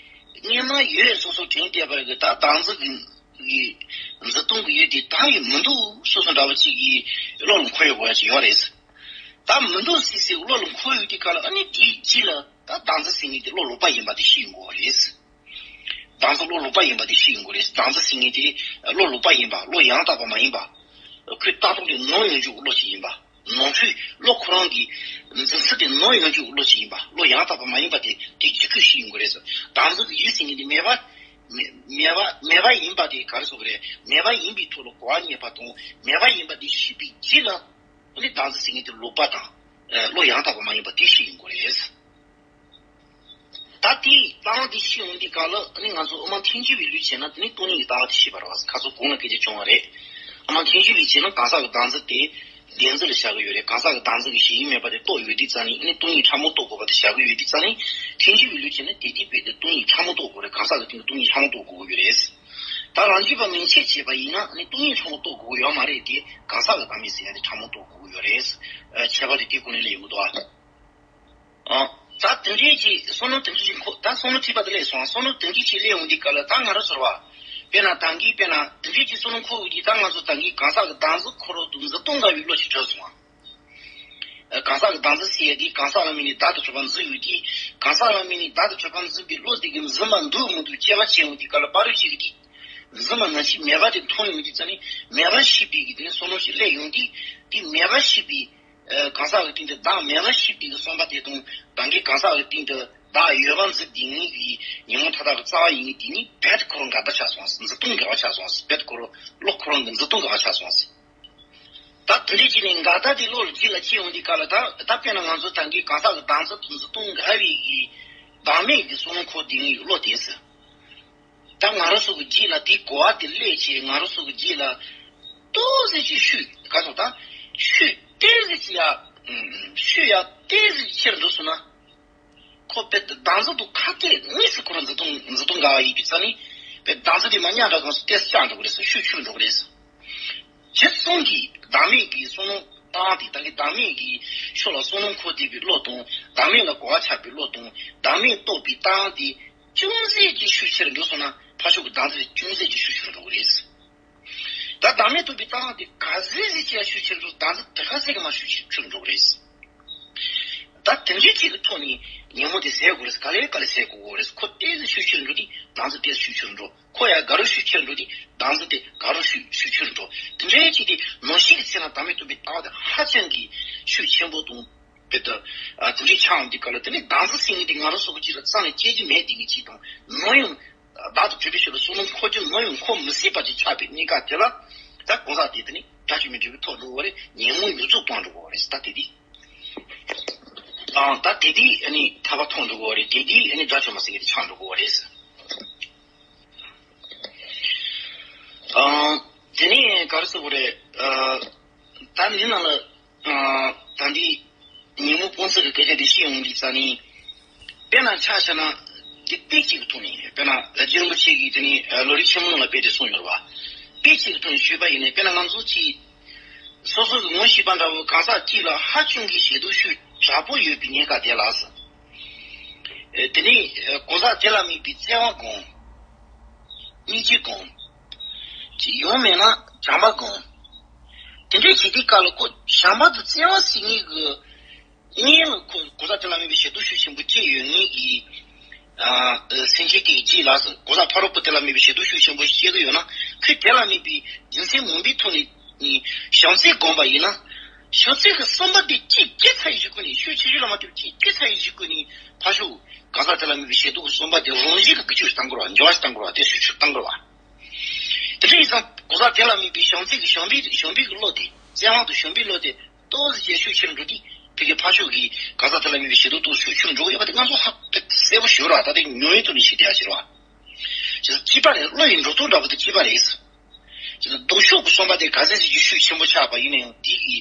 སྔོན་མ་ཡོད་སོ་སོ་དྲན་བསྡད་པ་གི། ད་བདག་འཛིན་གྱི་གི་འཛིན་སྟངས་ཀྱི་ཡུལ་དེ་ད་ཡིན་མི་འདུག་སོ་སོ་འདྲ་བོ་ཅིག་གི་བློ་ལ་འཁོར་ཡོང་གི་ཡོད་རེད། ད་མི་འདུག་ཟེར་ཟེར་བློ་ལ་འཁོར་ཡོང་དུས་སྐབས་ལ། ཨ་ནི་དེའི་རྗེས་ལ་ད་བདག་འཛིན་ཟེར་མཁན་དེ་བློ་ལོག་པ་ཡིན་པ་དེ་ཤེས་ཡོང་གི་ཡོད་རེད། བདག་འཛིན་བློ་ལོག་པ་ཡིན་པ་དེ་ཤེས་ཡོང་གི་རེད། བདག་འཛིན་ཟེར་མཁན་དེ་བློ་ལོག་པ་ཡིན་པ། བློ་ཡང་དག་པ་མ་ཡིན་པ། ཁོའི་ལྟ་སྟངས་དེ་ནོར་ཡོང་རྒྱུ་བློ་ཞིག་ཡིན་པ། ནོར་འཁྲུལ། བློ་ཁོ་རང་གི་འཛིན་ཚུལ་དེ་ནོར་ཡོང་རྒྱུ་བློ་ཞིག་ཡིན་པ། བློ་ཡང་དག་པ་མ་ཡིན་པ་དེ། དེ་རྒྱུད་སྐུལ་ཞིག་ཡིན་དགོས་རེད་ཟེར། བདག་འཛིན་གྱི་ཡུལ་ཟེར་མཁན་དེ་མེད་པ། མེད་པ། མེད་པ་ཡིན་པ་དེ་ག་རེ་ཟེར་དགོས་རེད། མེད་པ་ཡིན་པའི་ཐོག་ལ་གོ་བ་རྙེད་པ་དང་། མེད་པ་ཡིན་པ་དེ་ཤེས་པའི་རྗེས་ལ། ཨ་ནི་བདག་འཛིན་ཟེར་མཁན་དེ་ལོག་པ་དང་། ཨ། བློ་ཡང་དག་པ་མ་ཡིན་པ་དེ་ཤེས་ཡོང་དགོས་རེད། ད་དེའི་ལྟ་བ་དེ་ཤེས་ཡོང་དུས་སྐབས་ལ། ཨ་ནི་ང་ཚོ་དབུ་མ་ཐལ་འགྱུར་བའི་ལུགས་བྱས་ན། དེ་ནི་སྟོང་ཉིད་ཀྱི་ལྟ་བ་དེ་ཤེས་པ་རེད་བ། ཁ་སང་གོང་ལ་སྐད་ཆ་བྱུང་བ་རེད། དབུ་མ་ཐལ་འགྱུར་བའི་བྱས་ན་གང་ཟག་གི་བདག་འཛིན་དེ་བདེན་འཛིན་ལ་བཞག་གི་ཡོད་རེད། གང་ཟག་གི་བདག་འཛིན་གྱི་གཞན་དབྱིངས་མེད་པ་དེ་རྟོགས་ཡོད་དུས་ཙང་ནི། ཨ་ནི་སྟོང་ཉིད་ཕྲ་མོ་རྟོགས་དགོས་པ་དེ་བཞག་གི་ཡོད་དུས་ཙང་ནི། ཐལ་འགྱུར་བའི་ལུགས་བྱས་ན་དེ་དེ་རྦད་དེ་སྟོང་ཉིད་ཕྲ་མོ་རྟོགས་དགོས་རེད། གང་ཟག་གི་སྟེང་དུ་སྟོང་ཉིད་ཕྲ་མོ་རྟོགས་དགོས་ཀྱི་ཡོད་རེད། ད་རང་རྒྱུད་པ་མན་ཆད་བྱས་པ་ཡིན་ན་ནི་སྟོང་ཉིད་ཕྲ་མོ་རྟོགས་དགོས་ཀྱི་ཡོད་མ་རེད་དེ། གང་ཟག་གི་བདག་མེད་ཟེར་ཡ་དེ་ཕྲ་མོ་རྟོགས་དགོས་ཀྱི་ཡོད་རེད། ཨ། ཁྱད་པར་དེ་དེའི་སྒོ་ནས་སླེབས་ཡོང་གི་འདུག་ཨ། ཨ། ད་དེ་འདྲའི་ཅིག་བསམ་བློ་དེ་འདྲའི་ཅིག་འཁོར། ད་བསམ་བློ་མཁྲེགས་པ་དེ་སླེབས་སོང་། བསམ་བློ་དེ་འདྲའི་ཅིག་སླེབས་ཡོང་དུས་སྐབས་ལ། ད་ང་རང་ཚོར་བ། དཔེར་ན་ད་གིན་དཔེར་ན་དེ་འདྲའི་གི་བསོད་ནམས་འཁོར་བའི་གི་ད་ང་ཚོ་ད་གིན་གང་ཟག་གི་བདག་འཛིན་འཁོར་བ་དང་འཛིན་སྟངས་འགལ་བའི་བློ་ཞིག་གྲུབ་སོང་ང་། གང་ཟག་གི་བདག་འཛིན་ཟེར་ཡ་དེ་གང་ཟག་ལ་དམིགས་ནས་བདག་ཏུ་གྲུབ་པ་འཛིན་ཡོད་དེ། གང་ཟག་ལ་དམིགས་ནས་བདག་ཏུ་གྲུབ་པ་འཛིན་པའི་བློ་དེ་གིས་འཛིན་པ་འདུག་མི་འདུག་དཔྱད་པ་བྱེད་ཡོང་དུས་སྐབས་ལ་ཕ་རོལ་ཕྱིན་གྱི་དེ། འཛིན་པ་ནང་བཞིན་མེད་པ་དེ་མཐོང་ཡོང་དུས་ཙ་ནི་མེད་པ་ཤེས་པའི་གི་དེ་ནི་བསམ་བློ་ཞིག་སླེབས་ཡོང་དུས། དེ་མེད་པ་ཤེས་པའི་གང་ཟག་གི་སྟེང་དུ་བདག་མེད་པ་ཤེས་པའི་གི་བསམ་པ་དེ་དང་ད་གིན་གང་ཟག་གི་སྟེང་དུ་བདག་ཡོད་པ་འཛིན་དེ་ཉིད་ཀྱི་ཉོན་མོངས་མཐའ་དག་གི་རྩ་བ་ཡིན་གྱི་དེ་ནི་རྦད་དེ་ཁོ་རང་འགལ་ཟླ་ཆགས་སོང་། འཛིན་སྟངས་འགལ་བ་ཆགས་སོང་། རྦད་དེ་ཁོ་རང་བློ་ཁོ་རང་གི་འཛིན་སྟངས་འགལ་བ་ཆགས་སོང་། ད་དེ་འདྲའི་ཅིག་ནས་འགལ་ཟླ་དེ་བློ་ལ་རྒྱུད་ལ་སྐྱེ་ཡོང་དུས་སྐབས་ལ་ད་ད་དཔེར་ན་ང་ཚོ་ད་གིན་གང་ཟག་གི་བདག་འཛིན་དང་འཛིན་སྟངས་འགལ་བའི་གི་བདག་མེད་ཀྱི་བསོད་ནམས་འཁོར་དེ་ངའི་བློ་དེ་ཟེར། ད་ང་རང་ཚོ་གི་རྒྱུད་ལ་དེ་གོ་བ་དེ་སླེབས་བྱས་ང་རང་ཚོ་གི་རྒྱུད་ལ་ཏོག་ཙམ་ཅིག་ཤུགས་ག་ཚོད་ད་ཤུགས་ཏོག་ཙམ་ཅིག་ཡ་ཤུགས་ཡ་ཏོག་ཙམ་ཅིག་ཆེར་འགྲོ་སོང་ན། ཁོ་དཔེ་བདག་འཛིན་དང་ཁ་གཏད་གཉིས་སུ་ཁོ་རང་འཛིན་སྟངས་འཛིན་སྟངས་འགལ་བ་ཡིན་དུས་ཙ་ནི། དཔེ་བདག་འཛིན་དེ་མ་ཉག་འདྲ་གང་སུ་ཏོག་ཙམ་བཅག་འགྲོ་གི་རེད་ཟེར། ཤུགས་ཆུང་འགྲོ་གི་རེད་ཟེར། བྱས་ཙང་གི་བདག་མེད་ཀྱི་བསམ་བློ་བཏང་སྟེ་ད་གིན་བདག་མེད་ཀྱི་ཕྱོགས་ལ་བསམ་བློ་འཁོར་བསྡད་པའི་བློ་དང་བདག་མེད་ལ་གོ་བ་ཆགས་པའི་བློ་དང་བདག་མེད་རྟོགས་པའི་བཏང་སྟེ་ཅུང་ཟད་ཀྱི་ཤུགས་ཆེར་འགྲོ་སོང་ན་ཕར་ཕྱོགས་ཀྱི་བདག་འཛིན་ཅུང་ཟད་ཀྱི་ཤུགས་ཆེར་འགྲོ་གི་རེད། ད་བདག་མེད་རྟོགས་པའི་བཏང་སྟེ་ག་ཟེ་ཟེ་ཅི་ཡང་ཤུགས་ཆེར་འགྲོ། བདག་འཛིན་དེ་ག་ཟེ་གི་མ་ཤུགས་ཆེར་འགྲོ་གི་རེད། ད་དེ་འདྲའི་ཅིག་གི་ཐོག་ནས་ཉོན་མོངས་དེ་ཟད་དགོས་རེད། ག་ལེ་ག་ལེ་ཟད་དགོས་རེད། ཁོ་ཏོག་ཙམ་ཤུགས་ཆེར་འགྲོ་དུས་བདག་འཛིན་ཏོག་ཙམ་ཤུགས་ཆེར་འགྲོ། ཁོ་ཡང་དགའ་རབ་ཤུགས་ཆེར་འགྲོ་དུས་བདག་འཛིན་དེ་དགའ་རབ་ཤུགས་ཤུགས་ཆེར་འགྲོ། དེ་འདྲའི་ཅིག་དེ་ནང་བཞིན་གྱི་ཚེ་ན་བདག་མེད་རྟོགས་པའི་ལྟ་བ་དེ་ཧ་ཅང་གི་ཤུགས་ཆེན་པོ་དང་། དཔེ་ད་དེ་འདྲའི་ཆགས་འོང་དུས་སྐབས་ལ་དེ་ནི་བདག་འཛིན་ཟེར་མཁན་དེ་ང་རང་ཚོ་གི་རྒྱུད་ལ་རྩ་ནས་སྐྱེ་རྒྱུ་མེད་དེ་ངེས་ཅིག་དང་ནམ་ཡང་བདག་ཏུ་གྲུབ་པའི་ཕྱིར་ལ་བསམ་བློ་འཁོར་རྒྱུ་ནམ་ཡང་འཁོར་མི་སྲིད་པ་ཅིག་ཆགས་པའི་གནས་སྐབས་དེ་ལ་ད་གང་ཟག་དེ་དེ་ནི་དགྲ་བཅོམ་པའི་འབྲས་བུའི་ཐོག་འགྲོ་བ་རེད། ཉོན་མོངས་མྱུར་མཚོ་སྤངས་འགྲོ་གི་རེད། ད་དེ་དེ། ཨང་ད་དེ་དེ་ཨ་ནི་ཐར་པ་ཐོབ་འགྲོ་གི་རེད། དེ་དེ་ཨ་ནི་དགྲ་བཅོམ་པ་ཟེར་མཁན་དེ་ཆགས་འགྲོ་གི་རེད། ཨང་དེ་ནས་ག་རེ་ཟེར་དགོས་རེད། ཨ་ད་འདི་ནང་ལ་ཨ་ད་འདི་ཉོན་མོངས་སྤོང་ཚུལ་གྱི་སྐད་ཆ་འདི་བཤད་ཡོང་དུས་ཙ་ནི། དཔེར་ན་ཆ་བཞག་ན་འདི་དཔེ་གཅིག་གི་ཐོག་ནས་དཔེར་ན་རྗེ་རིན་པོ་ཆེ་གིས་དེ་ནི་ལམ་རིམ་ཆེན་མོ་ནང་ལ་དཔེ་དེ་གསུངས་ཡོད་རེད་བ། དཔེ་གཅིག་གི་ཐོག་ནས་ཞུས་པ་ཡིན་ནའི་དཔེར་ན་ང་ཚོ་གཅིག་སོ་སོ་གི་ངོ་ཤེས་པ་འདྲ་བོ་གང་ཟག་གཅིག་ལ་ཧ་ཅང་གི་ཞེ་སྡང་ཤུགས་དྲག་པོ་ཡོད་པའི་གནས་སྐབས་དེ་ལ་ཟེར། དེ་ནས་གང་ཟག་དེ་ལ་དམིགས་པའི་བརྩེ་བ་སྒོམ། སྙིང་རྗེ་སྒོམ། ཅིག་ཡང་མེད་ན་བྱམས་པ་སྒོམ། དེ་འདྲའི་བྱེད་དུས་སྐབས་ལ་ཁོ་བྱམས་པ་དང་བརྩེ་བ་ཟེར་མཁན་གྱི་གཉེན་ལ་ཁོ་གང་ཟག་དེ་ལ་དམིགས་པའི་ཞེ་སྡང་ཤུགས་ཆེན་པོ་སྐྱེ་ཡོད་མཁན་གྱི་ཨ་སེམས་ཅན་དེ་གི་རྗེས་ལ་ཟེར། གང་ཟག་ཕ་རོལ་པོ་དེ་ལ་དམིགས་པའི་ཞེ་སྡང་ཤུགས་ཆེན་པོ་སྐྱེ་གི་ཡོད་ན་ཁོས་དེ་ལ་དམིགས་པའི་རྒྱུ་མཚན་མིན་པའི་ཐོག་ནས་བྱམས་བརྩེ་སྒོམ་པ་ཡིན་ན། བྱམས་བརྩེ་གི་བསམ་པ་དེ་གཅིག་སྐྱེ་ཚར་བའི་གཞུག་གུ་ནས་ཤུགས་ཆེ་ཤོས་ལ་མ་ལྟོས་པའི་གཅིག་སྐྱེ་ཚར་བའི་གཞུག་གུ་ནས་ཕར་ཕྱོགས་གང་ཟག་དེ་ལ་དམིགས་པའི་ཞེ་སྡང་གི་བསམ་པ་དེ་རང་བཞིན་གྱིས་འགུལ་སྐྱོད་བཏང་དགོས་རེད་བ། འགྱུར་བ་ཞིག་བཏང་དགོས་རེད་བ། འགྱུར་བ་ཞིག་བཏང་དགོས་རེད་བ། དེ་འདྲ་ཡིན་ཙང་གང་ཟག་དེ་ལ་དམིགས་པའི་བྱམས་བརྩེ་གི་བྱམས་པའི་བྱམས་པའི་གི་བློ་དེ་བཙན་དབང་དང་བྱམས་པའི་བློ་དེ་ཏོག་ཙམ་ཅིག་ཤུགས་ཆེར་འགྲོ་དུས་ཕ་གི་ཕར་ཕྱོགས་ཀྱི་གང་ཟག་དེ་ལ་དམིགས་པའི་ཞེ་སྡང་ཏོག་ཙམ་ཤུགས་ཆེར་འགྲོ་གི་ཡོད་པ་དེ་ང་ཚོ་ཧ་གསལ་པོ་ཞུ་ར། ད་དེ་ཉོན་ཡིན་དུ་ནི་ཞིག་བསྡད་ཡ་ཕྱིར་བ། ཅེས་གཅིག་པ་རེད། བློ་ཡི་འགྲོ་སྟངས་འདྲ་པོ་དེ་གཅིག་པ་རེད། ཅེས་ལྡོག་ཕྱོགས་ཀྱི་བསམ་པ་དེ་ག་ཚད་ཅིག་གི་ཤུགས་ཆེན་པོ་ཆགས་པ་ཡིན་ན་ཡང་དེ་གི་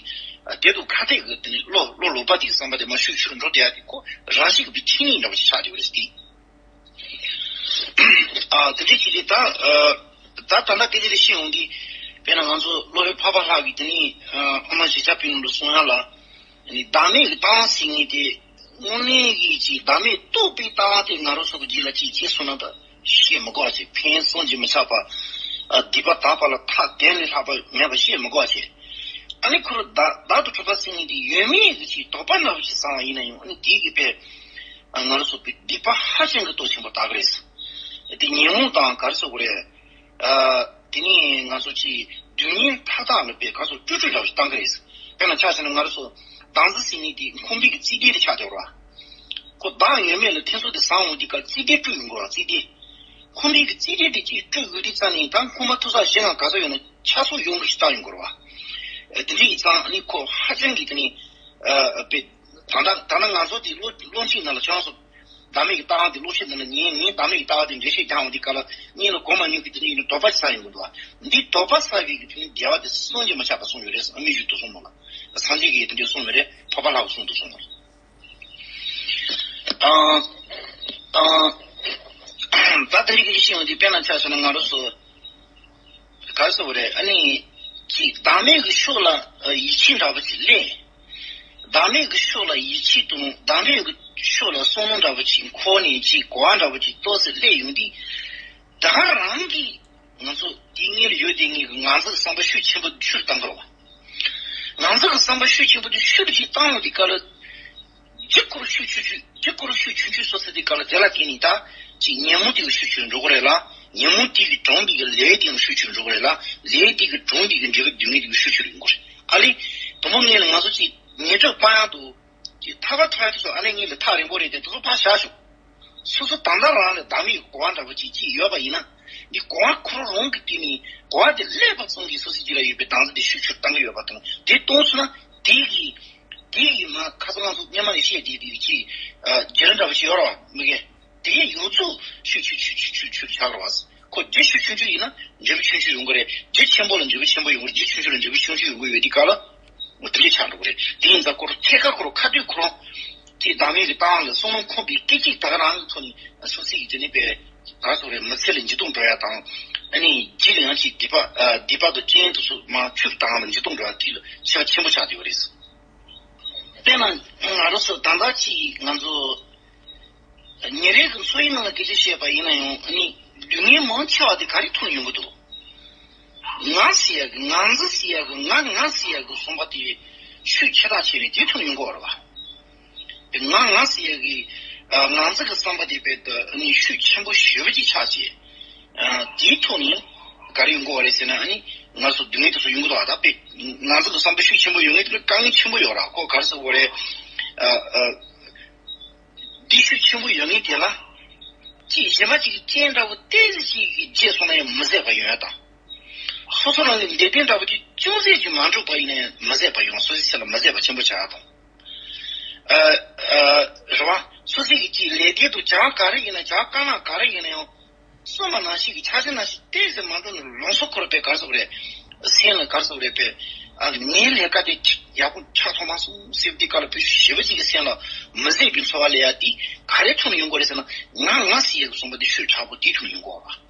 དེ་དང་ཁ་གཏད་ཀྱི་དེ་ནི་བློ་བློ་ལོག་པ་དེ་གི་བསམ་པ་དེ་མར་ཤུགས་ཆེར་འགྲོ་བསྡད་ཡ་དེ་ཁོ་རང་བཞིན་གྱི་མཁྱེན་ནས་འདྲ་པོ་ཞིག་ཆགས་བསྡད་པ་རེད་དེ། ཨ་དེ་འདྲའི་ཅིག་དེ་ད་ཨ་ད་ད་ལྟ་སྐད་ཆ་དེ་བཤད་ཡོང་དུས་དཔེར་ན་ང་ཚོ་བློ་རིག་འཕགས་པ་ལྷ་གིས་དེ་ནི་ཨ་ཨ་མ་གཞིས་ཆགས་པའི་ནང་དུ་གསུང་ཡ་ལ་ནི་བདག་མེད་ཀྱི་ལྟ་བ་ཟེར་མཁན་དེ་དངོས་གནས་ཀྱི་ཅིག་བདག་མེད་རྟོགས་པའི་ལྟ་བ་དེ་ང་རང་ཚོ་གི་རྒྱུད་ལ་ཅིག་སྐྱེས་སོང་ན་ད་བཤད་མི་དགོས་པ་བྱས། ཕན་ཡོན་བསམ་གྱིས་མི་ཁྱབ་པ། ཨ་སྡིག་པ་དག་པ་ལ་ཐ་དད་ལས་ལྷག་པ་མེད་པ་བཤད་མི་དགོས་པ་བྱས། ཨ་ནི་ཁོ་རང་བདག་བདག་ཏུ་གྲུབ་པ་ཟེར་མཁན་དེ་ཡོད་མེད་ཀྱི་ཅིག་དོགས་པ་འདྲ་པོ་ཅིག་ཟ་བ་ཡིན་ན་ཡང་ཨ་ནི་དེའི་གི་དཔེ། ང་རང་ཚོ་སྡིག་པ་ཧ་ཅང་གི་སྟོབས་ཆེན་པོ་དག་གི་རེད། དེ་ཉོན་མོངས་དང་ག་རེ་ཟེར་དགོས་རེད། ཨ་དེ་ནས་ང་ཚོ་ཅིག་སྡུག་བསྔལ་མཐའ་དག་ལ་དཔེ་ག་ཚོད་སྤྲོས་བྲལ་འདྲ་བོ་ཞིག་བཏང་གི་རེད། དཔེར་ན་ཆ་བཞག་ན་ང་རང་ཚོ་བདག་འཛིན་ཟེར་མཁན་དེ་ཁོམ་པའི་གི་རྩིས་ལྡན་དེ་ཆགས་བསྡད་ཡོད་རེད་བ། ཁོ་བདག་ཡོད་མེད་ལ་ཐེ་ཚོམ་དེ་ཟ་འོང་དུས་སྐབས་རྩིས་ལྡན་སྤྲོས་ཡོང་གི་རེད་བ། རྩིས་ལྡན། ཁོམ་པའི་གི་རྩིས་ལྡན་དེ་ཅིག་སྤྲོས་ཡོང་དུས་ཙ་ནས་ད་ཁོམ་པ་ཐོབ་ས་གཞན་ལ་ག་ཚོད་ཡོད་ན་ཆ་ཚང་ཡོང་གི་ཞིག་བཏང་ཡོང་གི་རེད་བ། དེ་འདྲ་ཡིན་ཙང་ཨ་ནི་ཁོ་ཧ་ཅང་གི་དེ་ནི་ཨ་དཔེ། ད་ལྟ་ད་ལྟ་ང་ཚོ་དེ་བློ་བློ་འཆིང་ནང་ལ་ཁྱོད་རང་ཚོ་བདག་མེད་ཀྱི་ལྟ་བ་དེ་བློ་འཆིང་ནང་ལ་ངས་ངས་བདག་མེད་ཀྱི་ལྟ་བ་དེ་འགྲེལ་བཤད་རྒྱག་འོང་དུས་སྐབས་ལ་གཉིས་ལ་གོ་མ་མྱོང་གི་དེ་འདྲ་ཡིན་ན་དོགས་པ་ཆགས་ཡོང་གི་འདུག་བ། འདི་དོགས་པ་ཟ་བའི་གི་དེ་ནི་དགེ་བ་དེ་བསམ་གྱིས་མི་ཁྱབ་པ་གསུངས་ཡོད་རེད། ཨ་མི་ཞུ་དུ་གསུངས་མོ་ལ། སངས་རྒྱས་ཀྱིས་དེ་འདྲ་གསུངས་མེད་རེད། འཕགས་པ་ལྷ་གིས་གསུངས་དུ་གསུངས་མོ་ལ། ཨ་ཨ་ད་དེ་འདྲའི་གི་ཤེས་ཡོང་དུས་དཔེར་ན་ཆ་བཞག་ན་ང་རང་ཚོ། ག་རེ་ཟེར་དགོས་རེད། ཨ་ནི། ཅིག་བདག་མེད་ཀྱི་ཕྱོགས་ལ་ཨ་ཡིད་ཆེས་འདྲ་པོ་ཅིག་སླེབས། བདག་མེད་ཀྱི་ཕྱོགས་ལ་ཡིད་ཆེས་དང་བདག་མེད་ཀྱི་ཕྱོགས་ལ་བསམ་བློ་འདྲ་པོ་ཅིག་འཁོར་ནས་ཅིག་གོ་བ་འདྲ་པོ་ཅིག་ཏོག་ཙམ་སླེབས་ཡོང་དུས། ད་ག་རང་གི་ ང་ཚོ་དེའི་སྔོན་ལ་ཡོད་དེ་ངེས་ཀྱི་ངང་ཚུལ་གྱི་བསམ་པ་ཤུགས་ཆེན་པོ་ཤུགས་བཏང་དགོས་པ། ངང་ཚུལ་གྱི་བསམ་པ་ཤུགས་ཆེན་པོ་དེ་ཤུགས་ཅིག་བཏང་ཡོང་དུས་སྐབས་ལ། ལྗིད་ཁོ་རང་ཤུགས་ཆུང་ཆུང་། ལྗིད་ཁོ་རང་ཤུགས་ཆུང་ཆུང་སོ་སོ་དེ་སྐབས་ལ་དེ་ལ་བརྟེན་ནས་ད་ཅིག་ཉོན་མོངས་དེ་གི་ཤུགས་ཆུང་འགྲོ་གི་རེད་ལ། ཉོན་མོངས་དེ་གི་གྲོང་པའི་གི་ལས་དེ་ཡང་ཤུགས་ཆུང་འགྲོ་གི་རེད་ལ། ལས་དེ་གི་གྲོང་པའི་གི་འབྲས་བུ་སྡུག་བསྔལ་དེ་གི་ཤུགས་ཆུང་རིང་གི་རེད། ཨ་ལས། དུ་མ་ངས་ལ་ང་ཚོ་ཅིག་ཉེ་གྲོགས་སྤང་ཡག་ཏུ། ཅིག་ཐར་པ་ཐོབ་ཡག་དེ་ཚོ་ཨ་ལས་ངས་ལ་ཐག་རིང་པོ་རེད་དེ་དེ་ཚོ་ཕར་བཞག་ཤོག་སོ་སོ་ད་ལྟ་རང་ལ་བདག་མེད་ཀྱི་གོ་བ་འདྲ་པོ་ཅིག་ཅིག་ཡོད་པ་ཡིན་ན། འདི་གོ་བ་ཁོ་རང་རང་གི་སྟེང་ནས་གོ་བ་དེ་སླེབས་པ་ཙམ་གྱིས་སོ་སོའི་རྒྱུད་ལ་ཡོད་པའི་བདག་འཛིན་དེ་ཤུགས་ཆུང་བཏང་གི་ཡོད་པ་དང་། དེ་གཏོང་ཐུབ་ན་དེ་གི་དེ་གི་མ་ཁ་སང་ང་ཚོ་སྔོན་མ་ནས་བཤད་བསྡད་དེ་གི་ཅིག་བརྒྱུད་རིམ་འདྲ་པོ་ཞིག་ཡོད་རེད་བ། མི་གེ་དེ་གའི་ཡོངས་རྫོགས་ཤུགས་ཆུང་ཆུང་ཆུང་ཆུང་ཆུང་ཆགས་རེད་བ། ཁོ་རྒྱུ་ཤུགས་ཆུང་ཆུང་ཡིན་ན་འབྲས་བུ་ཆུང་ཆུང་ཡོང་གི་རེད། རྒྱུ་ཆེན་པོ་ལ་འབྲས་བུ་ཆེན་པོ་ཡོང་གི་རེད། རྒྱུ་ཆུང་ཆུང་ལ་འབྲས་བུ་ཆུང་ཆུང་ཡོང་གི་ཡོད་དུས་སྐབས་ལ། འོ་དེ་འདྲ་ཆགས་འགྲོ་གི་རེད། དེ་ཡིན་ཙང་ཁོ་རང་ཐད་ཀར་ཁོ་རང་ཁ་ཐུག་ཁོ་རང་གི་བདག་མེད་ཀྱི་ལྟ་བ་ལ་བསམ་བློ་འཁོར་བའི་སྐད་ཅིག་ད་ག་རང་གི་ཐོག་ནས་སོ་སོའི་གི་དེ་ནས་པའི་ག་རེ་ཟེར་དགོས་རེད། མི་ཚེ་ལ་འཇིགས་སྡུག་འགྲོ་ཡ་དང་། ཨ་ནི་རྗེས་ལ་ཡང་ཅིག་སྡིག་པ་ཨ་སྡིག་པ་དང་རྐྱེན་དེ་ཚོ་མར་ཆུ་བཏང་ལ་འཇིགས་སྡུག་འགྲོ་ཡ་དེ་ལ་ཤུགས་ཆེན་པོ་ཆགས་བསྡད་ཡོད་རེད། དཔེར་ན་ང་རང་ཚོ་ད་ལྟ་ཅིག་ང་ཚོ་ཉིན་རེ་གི་འཚོ་བའི་ནང་ལ་སྐད་ཆ་བཤད་པ་ཡིན་ན་ཡང་། ཨ་ནི་སྡུག་བསྔལ་མང་ཆེ་བ་དེ་ག་རེ་ཐོན་ཡོང་གི་འདུག་ང་ཟེར་ཡ་གི། ང་འདི་ཟེར་ཡ་གི། ང་ང་ཟེར་ཡ་གི་བསམ་པ་དེ་ཤུགས་ཆེ་ཐག་ཆོད་ནས་དེ་ཐོན་ཡོང་གི་ཡོད་རེད་བ། ང་ང་ཟེར་ཡ་གི་ཨ་ང་འདི་གི་བསམ་པ་དེ་རྦད་དེ་ཨ་ནི་ཤུགས་ཆེན་པོ་ཞེ་པོ་ཅིག་ཆགས་བྱས། ཨ་དེའི་ཐོག་ནས་ག་རེ་ཡོང་གི་ཡོད་རེད་ཟེར་ན། ཨ་ནི་ང་ཚོ་སྡུག་བསྔལ་དེ་ཚོ་ཡོང་གི་འདུག་བ། ད་དཔེ་ང་འདི་གི་བསམ་པ་ཤུགས་ཆེན་པོ་ཡོང་མཁན་དེ་ལ་དཀའ་ངལ་ཆེན་པོ་ཡོད་རེད། ཁོ་ག་རེ་ཟེར་དགོས་རེད། ཨ་ཨ། འདི་ཤུགས་ཆེན་པོ་ཡོད་མཁན་དེ་ལ། ཅིག་གཞན་པ་ཅིག་གི་རྐྱེན་འདྲ་བོ་ཏོག་ཙམ་ཅིག་གིས་བརྗེད་སོང་ན་ཡང་མི་བཟད་པ་ཡོང་ཡ་དང་། སོ་སོ་རང་གི་འདོད་དོན་འདྲ་བོ་ཅིག་ཅུང་ཟད་ཅིག་མ་འགྲུབ་པ་ཡིན་ན་ཡང་མི་བཟད་པ་ཡོང་། སོ་སོའི་སེམས་ལ་མི་བཟད་པ་ཆེན་པོ་ཆགས་ཡ་དང་། ཨ་ཨ། རེད་བ། སོ་སོའི་གི་ཅིག་ལས་འབྲས་དང་བྱ་བ་ག་རེ་ཡིན་ན། བྱ་བ་དཀའ་ལས་ག་རེ་ཡིན་ན་ཡང་། སོ་མ་ནང་བཞིན་གྱི་ཆ་ཤས་ནང་བཞིན་ཏོག་ཙམ་མ་འགྲུབ་ན་ལམ་སང་ཁོ་རང་དཔེ་ག་རེ་ཟེར་དགོས་རེད། སེམས་ལ་ག་རེ་ཟེར་དགོས་རེད། དཔེ་ཨ་ངའི་ལས་ཀ་དེ་ཡག་པོ་ཆགས་ཐུབ་མ་སོང་ཟེར་བ་དེ་སྐབས་ལ་དཔེ་ཞེ་པོ་ཅིག་གི་སེམས་ལ་མི་བཟད་པའི་ཚོར་བ་སླེབས་ཡ་དེ་ག་རེ་ཐོག་ནས་ཡོང་གི་རེད་ཟེར་ན། ང་ང་ཟེར་ཡ་གི་བསམ་པ་དེ་ཤུགས་དྲག་པོ་དེ་ཐོག་ནས་ཡོང་གི་ཡོད་རེད།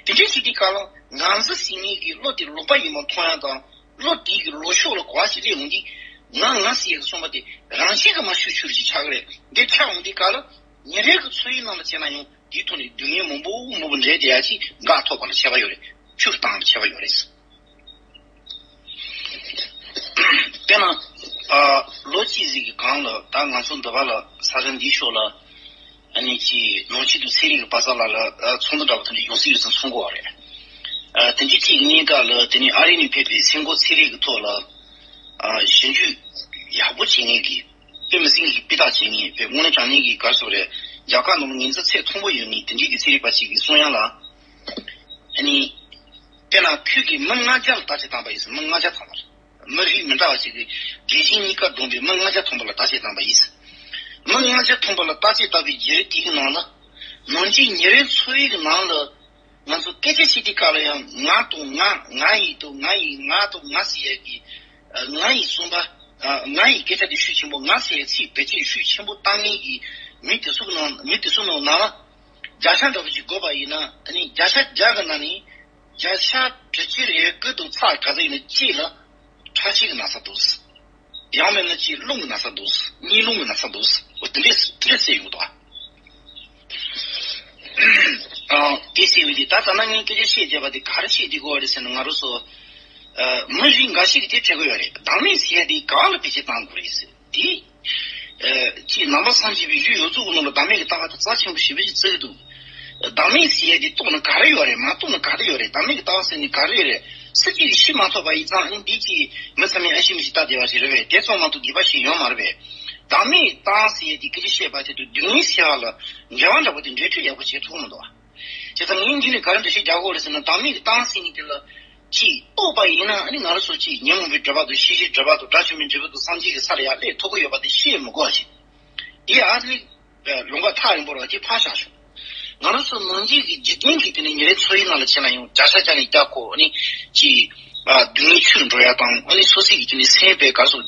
དེ་འདྲ་ཞིག་དེ་སྐབས་ལ་ང་ཚོ་ཟེར་མཁན་གྱི་བློ་དེ་ལོག་པ་ཡིན་པ་མཐོང་ཡ་དང་། བློ་དེ་གི་ལོག་ཕྱོགས་ལ་གོ་བ་ཞིག་སླེབས་ཡོང་དུས། ང་ང་ཟེར་ཡ་གི་བསམ་པ་དེ་རང་བཞིན་གྱིས་མར་ཤུགས་ཆུང་ཆུང་ཆགས་ཀྱི་རེད། འདི་ཆགས་ཡོང་དུས་སྐབས་ལ་ཉིན་རེ་གི་འཚོ་བའི་ནང་ལ་བྱས་ན་ཡང་། དེའི་ཐོག་ནས་སྡུག་བསྔལ་མང་པོ་མང་པོ་འདྲེས་བསྡད་ཡ་ཅིག་འགག་ཐུབ་པ་ལ་ཁྱད་པར་ཡོད་རེད། ཆུ་བཏང་ལ་ཁྱད་པར་ཡོད་རེད། དཔེར་ན། ཨ་ལོ་གཅིག་ཟིག་གི་གོང་ལ་ད་ང་ཚོ་འདི་པ་ལ་ས་ཆ་འདིའི་ཕྱོགས་ལ་ཨ་ནི་ཅིག་ནང་ཆོས་དང་ཚན་རིག་གི་པ་སངས་ལགས་ལ་ཨ་ཚོགས་འདུ་འདྲ་པོ་དེ་འདྲ་ཡོང་སྲིད་ཡོད་ཚུལ་གསུང་གི་ཡོད་རེད། ཨ་དེ་འདྲའི་གཅིག་གཉིས་ཀ་ལ་དེ་ནས་ཨ་རི་ནས་ཕེབས་པའི་སེམས་ཁམས་ཚན་རིག་གི་ཐོག་ལ་ཨ་ཞིབ་འཇུག་ཡག་པོ་བྱེད་མཁན་གྱི། དཔེ་མི་སྲིད་མཁན་གྱི་སྤུས་དག་བྱེད་མཁན། དཔེ་དངོས་གནས་དྲང་གནས་ཀྱི་ག་རེ་ཟེར་དགོས་རེད། རྒྱ་གར་ནང་ལ་ངོས་འཛིན་ཚད་མཐོན་པོ་ཡོད་མཁན་དེ་འདྲའི་གི་ཚན་རིག་པ་ཞིག་གིས་གསུང་ཡ་ལ། ཨ་ནི། དཔེར་ན་ཁོས་ཀྱིས་མི་ལྔ་བརྒྱ་ལ་བརྟག་དཔྱད་བཏང་པ་ཡིན་ཟེར། མི་ལྔ་བརྒྱ་ཐམ་པ་ལ། མི་རིགས་མི་འདྲ་བ་ཞིག་གི་རྒན་གཞོན་གཉིས་ཀ་བསྡོམས་པའི་མི་ལྔ་བརྒྱ་ཐམ་པ་ལ་བརྟག་དཔྱད་བཏང་པ་ཡིན་ཟེར། མི་ལྔ་བརྒྱ་ཐམ་པ་ལ་བརྟག་དཔྱད་བཏང་པའི་བརྒྱུད་རིམ་དེའི་ནང་ལ། ནང་ཆོས་ཉིན་རེའི་འཚོ་བའི་ནང་ལ། ང་ཚོ་སྐད་ཆ་བཤད་དུས་སྐབས་ལ་ཡང་ང་དང་ང་། ང་ཡི་དང་ང་ཡི། ང་དང་ང་ཟེར་ཡས་ཀྱི། ཨ་ང་ཡི་གསུངས་པ། ཨ་ང་ཡི་སྐད་ཆ་དེ་ཤུགས་ཆེན་པོ། ང་ཟེར་ཡས་ཚིག་བེད་སྤྱོད་ཤུགས་ཆེན་པོ་བཏང་མཁན་གྱི་མི་དེ་ཚོ་ནང་། མི་དེ་ཚོ་ནང་ནང་ལ་བརྒྱ་ཆ་འདྲ་པོ་ཅིག་བགོས་པ་ཡིན་ན། ཨ་ནི་བརྒྱ་ཆ་བརྒྱ་གི་ནང་ནས་བརྒྱ་ཆ་དྲུག་ཅུ་རེ་དགུ་དང་ཚེག་ག་ཚོད་ཡིན་ན་གཅིག་ལ་ཁྲག་ཤེད་ཀྱི་ན་ཚ་འདུག། ཡང་མིན་ན་ཅིག་རླུང་གི་ན་ཚ་འདུག། གཉིད་རླུང་གི་ན་ཚ་འདུག། འོ་དེ་འདྲས་དེ་འདྲས་ཟེར་ཡོང་གི་འདུག། ཨ་དེ་ཟེར་བའི་དེ་ད་ད་ལྟ་ངས་སྐད་ཆ་བཤད་བསྡད་པ་དེ་ག་རེ་བཤད་བསྡད་དགོས་པ་རེད་ཟེར་ན། ང་རང་ཚོ་ཨ་མི་རིགས་འགའ་ཞིག་གིས་དེ་དྲན་གྱི་ཡོད་རེད། བདག་མེད་ཟེར་ཡ་དེ་གང་ལ་བེད་སྤྱོད་གཏང་དགོས་རེད་ཟེར། དེ་ཨ་ཅིག་ནང་པ་སངས་རྒྱས་པའི་གཞུང་ཡོངས་རྫོགས་ཀྱི་ནང་ལ་བདག་མེད་ཀྱི་ལྟ་བ་དེ་རྩ་ཆེན་པོ་ཞེ་པོ་ཅིག་བརྩི་གི་འདུག། བདག་མེད་ཟེར་ཡ་དེ་རྟོགས་ན་ག་རེ་ཡོད་རེད། མ་རྟོགས་ན་ག་རེ་ཡོད་རེད། བདག་མེད་ཀྱི་ལྟ་བ་ཟེར་ནས་ག་རེ་ཡོད་རེད། སུ་གཅིག་གིས་ཤེས་མ་ཐུབ་པ་ཡིན་ཙང་། ཨ་ནི་འདི་ཅིག་མི་ཚང་མས་ཨ་ཤེས་མི་ཤེས་ལྟ་བསྡད་པ་ཞིག་རེད་པས། དེ་ཙམ་མ་གཏོགས་འདི་པ་ཞིག་ཡོད་མ་རེད་པས། བདག་མེད་ལྟ་ཟེར་ཡ་དེ་སྐད་ཆ་བཤད་པ་དེ་དུས་སྡུག་བསྔལ་ཟེར་བ་ལ་འགལ་བ་འདྲ་པོ་དེ་འགྲེལ་བརྗོད་ཡག་པོ་བྱེད་ཐུབ་མི་འདུག་བ། བྱས་ཙང་ངས་འདི་ནས་ག་རེ་འགྲེལ་བཤད་རྒྱག་དགོས་རེད་ཟེར་ན། བདག་མེད་ཀྱི་ལྟ་ཟེར་མཁན་དེ་ལ་ཅིག་རྟོགས་པ་ཡིན་ན། ཨ་ནི་ང་རང་ཚོ་ཅིག་ཉོན་མོངས་པའི་སྒྲིབ་པ་དང་ཤེས་བྱའི་སྒྲིབ་པ་དང་དགྲ་བཅོམ་པའི་འབྲས་བུ་དང་སངས་རྒྱས་ཀྱི་ས་ལ་ཡར་སླེབས་ཐུབ་ཀྱི་ཡོད་པ་དེ་བཤད་མི་དགོས་པ་ཞིག། དེ་ཨ་ནི་ལུང་པ་ཐག་རིང་པོ་རེད་བ། དེ་ཕར་བཞག་ཤོག། ང་རང་ཚོ་ནང་ཆོས་ཀྱི་འཇིག་རྟེན་གྱི་དེ་ནས་ཉིན་རེའི་འཚོ་བའི་ནང་ལ་བྱས་ན་ཡང་བརྒྱ་ཆ་བརྒྱ་ནས་བརྒྱ་ཁོ། ཨ་ནི་ཅིག་ཨ་སྡུག་བསྔལ་ཆུ་འགྲོ་ཡ་དང་། ཨ་ནི་སོ་སོའི་གི་དེ་ནས་སེམས་པའི་ག་རེ་ཟེར།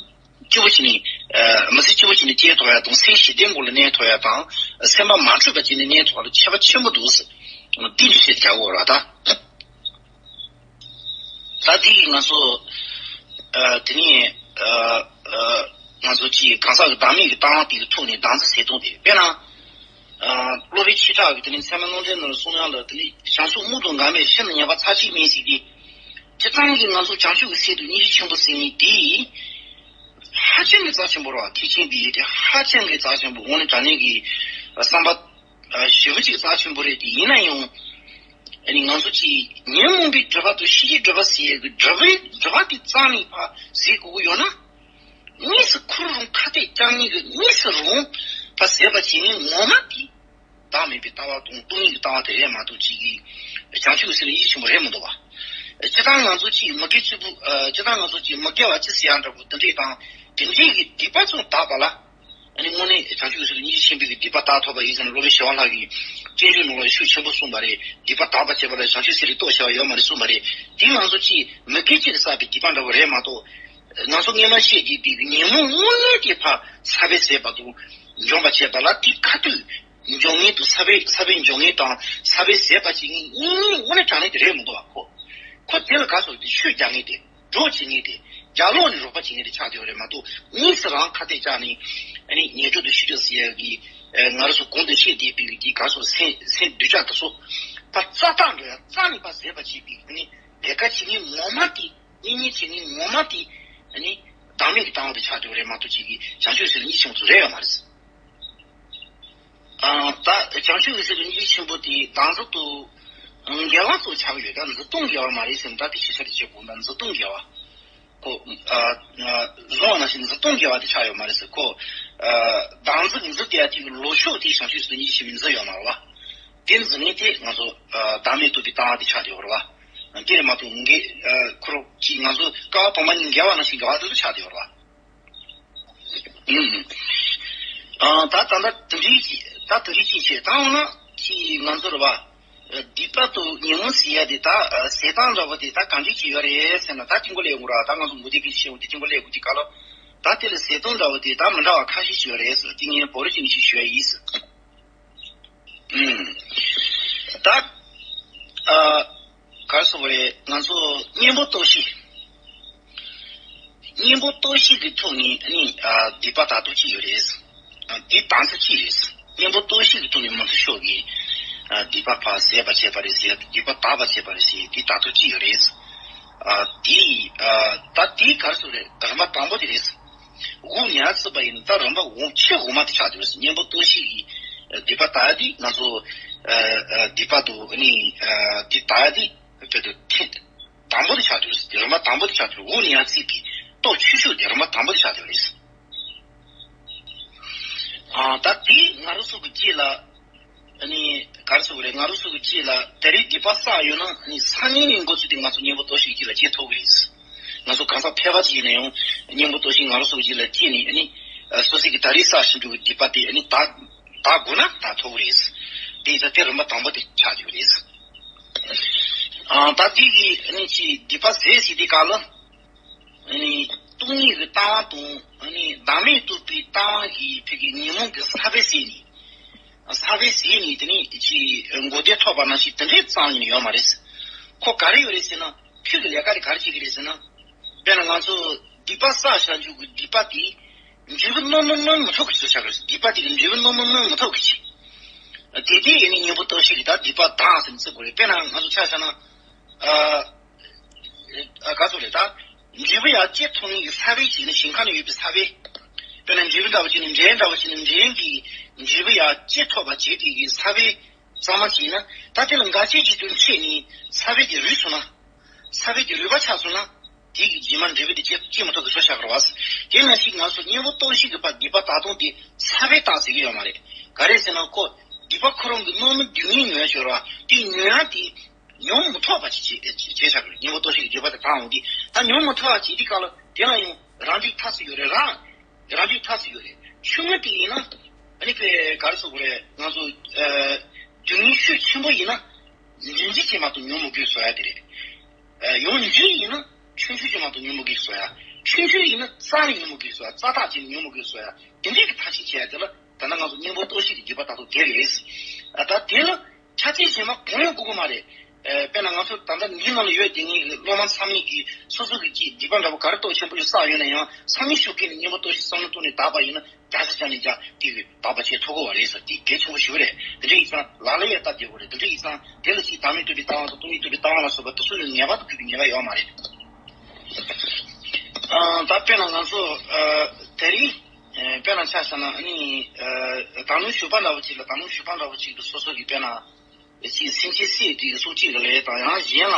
སྐྱིད་པོ་བྱས་ནས། ཨ་མི་ཚེ་སྐྱིད་པོ་བྱས་ནས་སྐྱེལ་ཐུབ་ཡ་དང་། སེམས་ཞི་བདེའི་སྒོ་ལ་གནས་ཐུབ་ཡ་དང་། སེམས་པ་མ་འཁྲུགས་པ་བྱས་ནས་གནས་ཐུབ་ཡ་ལ་ཁྱད་པར་ཆེན་པོ་འདུག་ཟེར། འདི་འདྲ་བཤད་བྱ་དགོས་ར་ད། ད་དེ་ཡིས་ང་ཚོ་ཨ་དེ་ནས་ཨ་ཨ་ང་ཚོ་ཅིག་གང་ཟག་གི་བདག་མེད་ཀྱི་ལྟ་བ་དེ་གི་ཐོག་ནས་བདག་འཛིན་བྱེད་སྟངས་དེ། དཔེར་ན། ཨ། སློབ་དཔོན་ཆོས་གྲགས་ཀྱིས་དེ་ནས་ཚད་མ་ལུང་འདྲེན་ནང་ལ་གསུངས་ཡག་ལ། དེ་ནས་བྱང་ཆུབ་སྨྲ་བརྗོད་འགག་མེད་ཤིན་ཏུ་ཉེ་བ་ཚར་གཅིག་མིན་ཟེར་གི། སྤྱིར་བཏང་གི་ང་ཚོ་བྱང་ཆུབ་ཀྱི་སེམས་དང་སྙིང་རྗེ་ཆེན་པོ་ཟེར་མཁན་དེ་ཧ་ཅང་གི་རྩ་ཆེན་པོ་རེད་བ། ཐེག་ཆེན་པའི་ཡུལ་དེ་ཧ་ཅང་གི་རྩ་ཆེན་པོ། དངོས་གནས་དྲང་གནས་ཀྱི་བསམ་པ་ཞེ་པོ་ཅིག་རྩ་ཆེན་པོ་རེད་དེ། ཡིན་ན་ཡང་ཨ་ནི་ང་ཚོ་ཅིག་ཉོན་མོངས་པའི་སྒྲིབ་པ་དང་ཤེས་བྱའི་སྒྲིབ་པ་ཟེར་ཡག་གི་སྒྲིབ་པའི་སྒྲིབ་པ་དེ་རྩ་ནས་ཕར་ཟད་དགོས་ཀྱི་ཡོད་ན། དངོས་སུ་ཁོ་རང་ཁ་གཏད་བཅག་མཁན་གྱི། དངོས་སུ་རང་ཕར་ཟད་པ་བྱེད་མཁན་ངོ་མ་དེ་བདག་མེད་པའི་ལྟ་བ་དང་སྟོང་ཉིད་ཀྱི་ལྟ་བ་དེ་རེད་མ་གཏོགས། ཅིག་གི་བྱང་ཆུབ་ཀྱི་སེམས་ལ་སྙིང་རྗེ་ཆེན་པོ་རེད་མི་འདུག་བ། སྤྱིར་བཏང་ང་ཚོ་ཅིག་མི་དགེ་བཅུ་པོ། ཨ། སྤྱིར་བཏང་ང་ཚོ་ཅིག་མི་དགེ་བ་བཅུ་ཟེར་ཡག་འདྲ་པོ་དེ་འདྲས་དང་། དེ་འདྲས་ཀྱི་སྡིག་པ་ཚོ་དག་པ་ལ་ཨ་ནི་དངོས་གནས་བྱང་ཆུབ་ཀྱི་སེམས་ལ་སྙིང་རྗེ་ཆེན་པོའི་གི་སྡིག་པ་དག་ཐུབ་པ་ཡིན་ཟེར་ནས། སློབ་དཔོན་ཞི་བ་ལྷ་གིས་སྤྱན་རས་ནོར་ལ་ཤུགས་ཆེན་པོ་གསུངས་པ་རེད། སྡིག་པ་དག་པར་བྱེད་པ་ལ་བྱང་ཆུབ་སེམས་ལས་ལྡོག་བྱ་བ་ཡོད་མ་རེད་གསུངས་པ་རེད། དེ་ང་ཚོ་ཅིག་མི་དགེ་བཅུ་གིས་བསགས་པའི་སྡིག་པ་འདྲ་པོ་རེད་མ་གཏོགས། ང་ཚོ་སྔོན་མ་བཤད་ཀྱི་དེ་གི་ཉོན་མོངས་དངོས་གནས་དེ་ཕར་ཚ་བས་ཟད་པ་དང་འཇོམས་པར་བྱེད་པ་ལ། དེ་ཁ་ཐུག་འཇོམས་མཁན་དང་། ཚ་བས། ཚ་བས་འཇོམས་མཁན་དང་ཚ་བས་ཟད་པར་བྱེད་མཁན་གཉིས་དངོས་གནས་དྲང་གནས་དེ་རེད་མི་འདུག་བ། ཁོ། ཁོ་དེ་ལ་ག་སོགས་དེ་ཆོས་རྒྱག་མཁན་དེ། གྲོགས་བྱེད་མཁན་དེ། རྒྱབ་ལོགས་ནས་རོགས་པ་བྱེད་མཁན་དེ་ཆགས་བསྡད་པ་རེད་མ་གཏོགས། དངོས་སུ་རང་ཁ་གཏད་བཅག་ནས་ཨ་ནི་ཉན་ཐོས་དང་ཤེས་རབ་ཟེར་ཡག་གི། ཨ། ང་རང་ཚོ་གོང་དུ་བཤད་བསྡད་པའི་གི་ག་སོགས་སེམས། སེམས་གདུལ་བྱ་དེ་ཚོ་ཕར་རྩ་དག་འགྲོ་ཡག། རྩ་ནས་ཕར་ཟད་པར་བྱེད་པའི་ཨ་ནི་ལས་ཀ་བྱེད་མཁན་ངོ་མ་དེ། གཉེན་ཉེ་བྱེད་མཁན་ངོ་མ་དེ་ཨ་ནི་བདག་མེད་ཀྱི་ལྟ་བ་དེ་ཆགས་བསྡད་པ་རེད་མ་གཏོགས། ཅིག་གི་བྱང་ཆུབ་སེམས་ལ་སྙིང་རྗེ་ཆེན་པོ་ཚོ་རེད་ཡོད་མ་རེད། ཨ། ད་བྱང་ཆུབ་ཀྱི་སེམས་ཀྱི་སྙིང་རྗེ་ཆེན་པོ་དེ་བདག་འཛིན་དང་འགལ་བ་ཚོ་ཆགས་ཡོད། ད་འཛིན་སྟངས་འགལ་བ་མ་རེད་ཟེར་ན། ད་དེ་ཞིབ་ཆ་དེ་བྱེད་དགོས་ན། འཛིན་སྟངས་འགལ་བ། ཁོ། ཨ། ཨ། བཟུང་བ་ནང་བཞིན་འཛིན་སྟངས་འགལ་བ་དེ་ཆགས་ཡོད་མ་རེད་ཟེར། ཁོ། ཨ། བདག་འཛིན་འཛིན་བསྡད་ཡག་དེ་གི་ལོ་ཕྱོགས་དེ་བྱང་ཆུབ་སེམས་ཀྱི་སྙིང་རྗེ་ཆེན་པོས་འཛིན་ཡོད་མ་རེད་བ། དེ་འཛིན་མཁན་དེ་ང་ཚོ། ཨ། བདག་མེད་རྟོགས་པའི་ལྟ་བ་དེ་ཆགས་བསྡད་ཡོད་རེད་བ། དེ་རེད་མ་གཏོགས་འགལ། ཨ། ཁོ་རང་ཅིག་ང་ཚོ་ཀ་བ་བུམ་པ་གཉིས་འགལ་བ་ནང་བཞིན་འགལ་བ་དེ་ཚོ་ཆགས་བསྡད་ཡོད་རེད་བ། ཨང་། ཨ། ད་ད་ལྟ་དེ་འདྲའི་ཅིག་ད་དེ་འདྲའི་ཅིག་བྱས་བཏང་ན། ཅིག་ང་ཚོ་རེད་བ། ཨ། སྡིག་པ་དང་ཉོན་མོངས་ཟེར་ཡག་དེ་ད། ཨ། ཟད་སྟངས་འདྲ་པོ་དེ་ད་ག་འདྲས་ཅིག་ཡོད་རེད་ཟེར་ན། ད་དེ་འགོ་ལས་ཡོང་གི་རེད་བ། ད་ང་ཚོ་མུ་སྟེགས་ཀྱི་ཤེས་པ་དེ་དེ་འགོ་ལས་ཡོང་གི། དེ་ག་ལ་ད་དེ་ལ་ཟད་སྟངས་འདྲ་པོ་དེ་ད་མི་འདྲ་བ་ཁ་ཤས་ཤིག་ཡོད་རེད་ཟེར། དེ་ངས་བོ་རུ་ཅིག་ནས་ཅིག་ཞུ་ཡག་ཡིན་ཟེར། ཨང་། ད། ཨ། ག་རེ་ཟེར་དགོས་རེད། ང་ཚོ་གཉེན་པོ་སྟོབས་བཞི། གཉེན་པོ་སྟོབས་བཞི་གི་ཐོག་ནས་ཨ་ནི། ཨ། སྡིག་པ་དག་ཐུབ་ཀྱི་ཡོད་རེད། ཨ། དེ་དང་ཚིག་གཅིག་རེད། གཉེན་པོ་སྟོབས་བཞི་གི་ཐོག་ནས་མུ་མཐུད་ཕྱོགས་ཀྱི། ཨ། སྡིག་པ་ཕར་ཟད་པར་བྱེད་པ་རེད་ཟེར། སྡིག་པ་དག་པར་བྱེད་པ་རེད་ཟེར། དེ་དག་ཐུབ་ཀྱི་ཡོད་རེད། ཨ། དེ། ཨ། ད་དེ་ག་རེ་ཟེར་དགོས་རེད། རིམ་པ་དང་པོ་དེ་རེད། དབུགས་ཉར་ཚུགས་པ་ཡིན་ན་ད་རིམ་པ་འོག་ཆེས་འོག་མ་དེ་ཆགས་བསྡད་ཡོད་རེད། གཉེན་པོ་སྟོབས་བཞི་གི་སྡིག་པ་དག་ཡག་དེ་ང་ཚོ། ཨ། ཨ། སྡིག་པ་དང་ཨ་ནི། ཨ། དེ་དག་ཡག་དེ་དཔེ་དེ་ཐེངས་དང་པོ་དེ་ཆགས་བསྡད་ཡོད་རེད། རིམ་པ་དང་པོ་དེ་ཆགས་བསྡད་ཡོད་རེད། དབུགས་ཉར་ཚུགས་པའི་སྟོབས་ཆེ་ཤོས་དེ་རིམ་པ་དང་པོ་དེ་ཆགས་བསྡད་ཡོད་རེད། ཨ། ད་དེ་ང་རང་ཚོ་གི་རྗེས་ལ། ཨ་ནི་ག་རེ་ཟེར་དགོས་རེད། ང་རང་ཚོ་གི་རྗེས་ལ་ད་རེས་སྡིག་པ་བསགས་ཡོད་ན། ཨ་ནི་སང་ཉིན་ནས་འགོ་བཙུགས་ཏེ་ང་ཚོ་གཉེན་པོ་སྟོབས་བཞི་གི་རྗེས་ལ་སྐྱེ་ཐུབ་ཀྱི་རེད། ང་ཚོ་གང་ཟག་ཕལ་པ་ཅིག་ཡིན་ན་ཡང་གཉེན་པོ་སྟོབས་བཞི་ང་རང་ཚོ་གི་རྗེས་ལ་སྐྱེས་ནས། ཨ་ནི་སོ་སོ་གི་ད་རེས་བསགས་བཞིན་པའི་སྡིག་པ་དེ་ཨ་ནི་དག་དག་དགོས་ན་དག་ཐུབ་ཀྱི་རེད། དེ་ཡིན་ཙང་དེ་རིམ་པ་དང་པོ་དེ་ཆགས་ཀྱི་ཡོད་རེད། ཨ། ད་དེ་གི་ཨ་ནི་ཅིག་སྡིག་པ་ཟད་ཟེར་དུས་སྐབས་ལ། ཨ་ནི་སྟོང་ཉིད་ཀྱི་ལྟ་བ་དང་། ཨ་ནི་བདག་མེད་རྟོགས་པའི་ལྟ་བ་གི་ཕ་གི་ཉོན་མོངས་ཀྱི་ཚ་བས་ཟད་ནས། ཚ་བས་ཟད་ནས་དེ་ནས་ཅིག་མགོ་བདེ་ཐོབ་པ་ནང་བཞིན་དེ་འདྲའི་རྩ་ནས་ཡོད་མ་རེད། ཁོ་ག་རེ་ཡོད་རེད་ཟེར་ན། ཁོ་གི་ལས་ཀ་དེ་ག་རེ་བྱེད་ཀྱི་རེད་ཟེར་ན། དཔེར་ན་ང་ཚོ་སྡིག་པ་བསགས་བཞག་རྒྱུ་གི་སྡིག་པ་དེ་འབྲས་བུ་རྣོ་མིན་སྨིན་མི་ཐུབ་ཀྱི་བཟོ་བྱ་དགོས། སྡིག་པ་དེ་གི་འབྲས་བུ་རྣོ་མིན་སྨིན་མི་ཐུབ་ཀྱི་བྱེད། དེ་དེ་ཡིན་ནི་གཉེན་པོ་སྟོབས་བཞི་གིས་ད་སྡིག་པ་དག་ཟེར་ནས་བརྩི་དགོས་རེད། དཔེར་ན་ང་ཚོ་ཆ་བཞག་ན། ཨ། ཨ། ག་ཚོད་རེད། ད་འབྲས་བུ་ཡར་སྐྱེ་ཐུབ་མཁན་གྱི་ཚ་བས་བྱས་ནས། ཞིང་ཁ་ན་ཡོད་པའི་ཚ་བས། དཔེར་ན་འབྲས་བུ་འདྲ་བོ་བྱས་ནས། འབྲས་འདྲ་བོ་བྱས་ནས། འབྲས་ཀྱི་འབྲས་བུ་ཡར་སྐྱེ་ཐུབ་པ་བྱེད་དེ་གི་ཚ་བས་གཙང་མ་བྱས་ན། ད་དེ་ལ་འགལ་རྐྱེན་གཅིག་ཏུ་འཕྲད་ནས་ཚ་བས་དེ་རུལ་སོང་ན། ཚ་བས་དེ་རུལ་བ་ཆགས་སོང་ན། དེ་གི་རྗེས་མ་འབྲས་བུ་དེ་སྐྱེ་སྐྱེ་མི་ཐུབ་ཀྱི་བཟོ་བྱ་དགོས་རེད་བ། དེ་ནང་བཞིན་ང་ཚོ་གཉེན་པོ་སྟོབས་བཞི་གིས་ཕར་སྡིག་པ་དག་སྟངས་དེ་ཚ་བས་དག་ཟེར་གྱི་ཡོད་མ་རེད། ག་རེ་ཟེར་ན། ཁོ་སྡིག་པ་ཁོ་རང་གི་རྣོ་མིན་སྡུག་བསྔལ་ཉོ་ཡག་ཅིག་ཡོད་རེད་བ། དེ་ཉོ་ཡག་དེ་མྱོང་མི་ཐུབ་པ་ཅིག་བྱས་བྱས་བྱས་བཞག་གི་རེད། གཉེན་པོ་སྟོབས་བཞི་གིས་སྡིག་པ་དེ་དག་འོང་དུས། ད་མྱོང་མི་ཐུབ་པ་བྱས་དུས་སྐབས་ལ་དེ་ལ་ཡང་རང་འགྲིག་ཐབས་སུ་ཡོད་རེད། རང་རང་འགྲིག་ཐབས་སུ་ཡོད་རེད། ཆུང་ངུ་དེ་ཡིན་ན། ཨ་ནི་དཔེ་ག་རེ་ཟེར་དགོས་རེད། ང་ཚོ། ཨ། སྡུག་བསྔལ་ཤུགས་ཆེན་པོ་ཡིན་ན། འབྱིན་འབྱིན་བྱས་མ་གཏོགས་མྱོང་མི་དགོས་བཟོ་ཡག་དེ་རེད། ཨ། ཡང་འབྱིན་ཡིན་ན་ཆུང་ཆུང་བྱས་མ་གཏོགས་མྱོང་མི་དགོས་བཟོ་ཡག་ཆུང་ཆུང་ཡིན་ན་རྩ་ནས་མྱོང་མི་དགོས་བཟོ་ཡག་རྩ་ཐག་བཅད་ནས་མྱོང་མི་དགོས་བཟོ་ཡག་དེ་འདྲའི་གི་ཐབས་ཤེས་བྱེད་ཡག་དེ་ལ། ད་ལྟ་ང་ཚོ་གཉེན་པོ་སྟོབས་བཞི་གི་སྡིག་པ་དག་ཐུབ་དེ་རེད། ཨ། ད་དེ་ལ་ཆ་རྐྱེན་གཞན་མ་གང་ཡང་དགོས་ཀྱི་མ་རེད། ཨ། དཔེར་ན་ང་ཚོ་ད་ལྟ་འདི་ནང་ལ་ཡོད་དེ་ངའི་སློབ་མ་ཚང་མས་ཀྱིས་སོ་སོ་གི་ཅིག་སྡིག་པ་འདྲ་པོ་ག་རེ་སྟོབས་ཆེན་པོ་ཞིག་བསགས་ཡོད་ན་ཡང་། ཚང་མས་ཤུགས་བསྐྱེད་ནས་གཉེན་པོ་སྟོབས་ཤིག་བསམ་བློ་གཏོང་ནས་དག་པ་ཡིན་ན། རྒྱ་ཆེ་ཆ་ནས་ཀྱང་དེ་གི་དག་པ་བྱེད་ཐུབ་ཀྱི་ཡོད་རེད་ཟེར། དེ་གལ་ཆེན་པོ་ཞིག་རེད། དེ་འདྲ་ཡིན་ཙང་ལག་ལེན་ཡང་བསྟར་བསྡད་དགོས་རེད། དེ་འདྲ་ཡིན་ཙང་དེ་ལ་ཅིག་བདག་མེད་རྟོགས་པའི་ལྟ་བ་དང་སྟོང་ཉིད་རྟོགས་པའི་ལྟ་བ་ལ་སོགས་པ་དེ་ཚོ་ལ་ངེས་པར་དུ་གུས་པའི་ངེས་པ་ཡོད་མ་རེད། ཨ། ད་དཔེར་ན་ང་ཚོ་ཨ་དེ་རིང་ཨ་དཔེར་ན་ཆ་བཞག་ན། ཨ་ནི་ཨ་དག་སྣང་ཞུགས་པ་འདྲ་བོ་ཅིག་ལ། དག་སྣང་ཞུགས་པ་འདྲ་བོ་ཅིག་ཏུ་སོ་སོ་གི་དཔེར་ན་ཅིག་སེམས་ཅན་བསད་དེ་སྲོག་གཅོད་ཀྱི་ལས་དང་། ཡང་གཞན་ལ་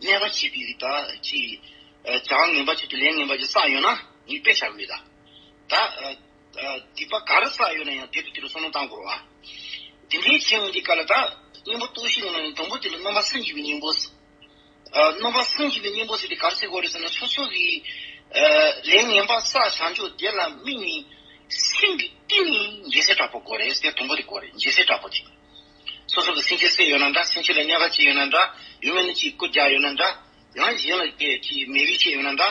གནོད་པ་བྱེད་པའི་ད་ཅིག་ཨ་བྱ་བ་ངན་པ་ཅིག་ཏུ་ལས་ངན་པ་ཅིག་བསགས་ཡོད་ན་ངས་དཔེ་བཞག་གི་ཡོད་ད། ད་ཨ་ཨ་སྡིག་པ་ག་རེ་བསགས་ཡོད་ན་ཡང་དེ་དང་དེ་ལ་བསམ་བློ་བཏང་དགོས་རེད་བ། དེ་འདྲའི་ཕྱིར་འདི་ག་ལ་ད་གཉེན་པོ་སྟོབས་ཤིག་ཡོད་ན་ཡང་དང་པོ་དེ་ལ་རྣམ་པ་སུན་འབྱིན་པའི་གཉེན་པོ། ཨ། རྣམ་པ་སུན་འབྱིན་པའི་གཉེན་པོ་ཟེར་དེ་ག་རེ་ཟེར་དགོས་རེད་ཟེར་ན། སོ་སོ་གི་ཨ་ལས་ངན་པ་བསགས་བྱང་ཆུབ་དེ་ལ་དམིགས་ནས་སེམས་ཀྱི་གཏིང་ནས་འཇལ་སྲིད་དྲག་པོ་དགོས་རེད། དེ་དང་པོ་དེ་དགོས་རེད། འཇལ་སྲིད་དྲག་པོ་དེ། སོ་སོ་གི་སེམས་ཅན་བསད་ཡོད་ན་འདྲ། སེམས་ཅན་ལ་གནོད་པ་བྱས་ཡོད་ན་འདྲ། ཡང་མིན་ན་ཅིག་རྐུ་བརྒྱབ་ཡོད་ན་འདྲ། ཡང་གཞན་ལ་དེ་ཅིག་མེ་བེད་བྱས་ཡོད་ན་འདྲ།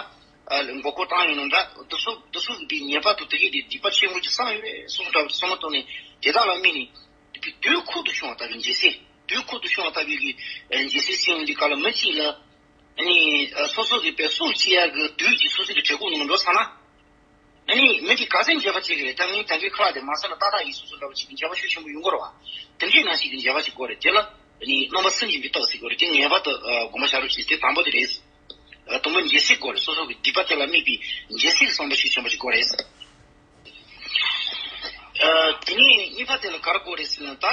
ཨ་མགོ་སྐོར་བཏང་ཡོད་ན་འདྲ། དེ་ཚོ་དེ་ཚོ་གི་དེ་ངེས་པར་དུ་དེ་གི་དེ་སྡིག་པ་ཆེན་པོ་ཅིག་བསགས་ཡོད་རེད་བསམ་འདྲ་བོ་བསམ་བློ་བཏང་ནས་དེ་དག་ལ་དམིགས་ནས། དུས་འཁོར་དུ་བྱུང་བ་ལྟ་བུའི་འཇལ་སྲིད། དུས་འཁོར་དུ་བྱུང་བ་ལྟ་བུའི་གི་ཨ་འཇལ་སྲིད་ཟེར་ཡོང་དུས་སྐབས་ལ་མི་གཅིག་ལ། ཨ་ནི་ཨ་སོ་སོ་གི་དཔེ་སྲོག་བཅད་ཡག་གི་དུས་ཀྱི་སོ་སོ་གི་གྲོད་ཁོག་ནང་འགྲོ་ཚར་ན། ཨ་ནི་མི་དེ་ག་ཚད་འཇལ་བ་བྱེད་ཀྱི་རེད། ད་ངས་ད་གིན་ཁ་ལག་དེ་མ་ཟ་ན་ཏག་ཏག་ཡིན་བཟོ་བཟོ་འདྲ་བོ་ཅིག་གི་འཇལ་བ་ཤུགས་ཆེན་པོ་ཡོང་གི་རེད་བ། དེ་འདྲའི་ནང་བཞིན་གྱི་འཇལ་བ་ཅིག་དགོས་རེད། དེ་ལ་ཨ་ནི་རྣམ་པ་སུན་འབྱིན་པའི་སྟོབས་ཟེར་དགོས་རེད། དེ་ངེས་པར་དུ་ཨ་དགོངས་པ་བཞག་རོགས་གྱིས། དེ་དང་པོ་དེ་རེད། ཨ་དང་པོ་འཇལ་སྲིད་དགོས་རེད། སོ་སོ་གི་སྡིག་པ་དེ་ལ་དམིགས་པའི་འཇལ་སྲིད་ཀྱི་བསམ་པ་ཤུགས་ཆེན་པོ་ཞིག་དགོས་རེད། ཨ་དེ་ནས་གཉིས་པ་དེ་ལ་ག་རེ་དགོས་རེད་ཟེར་ན། ད་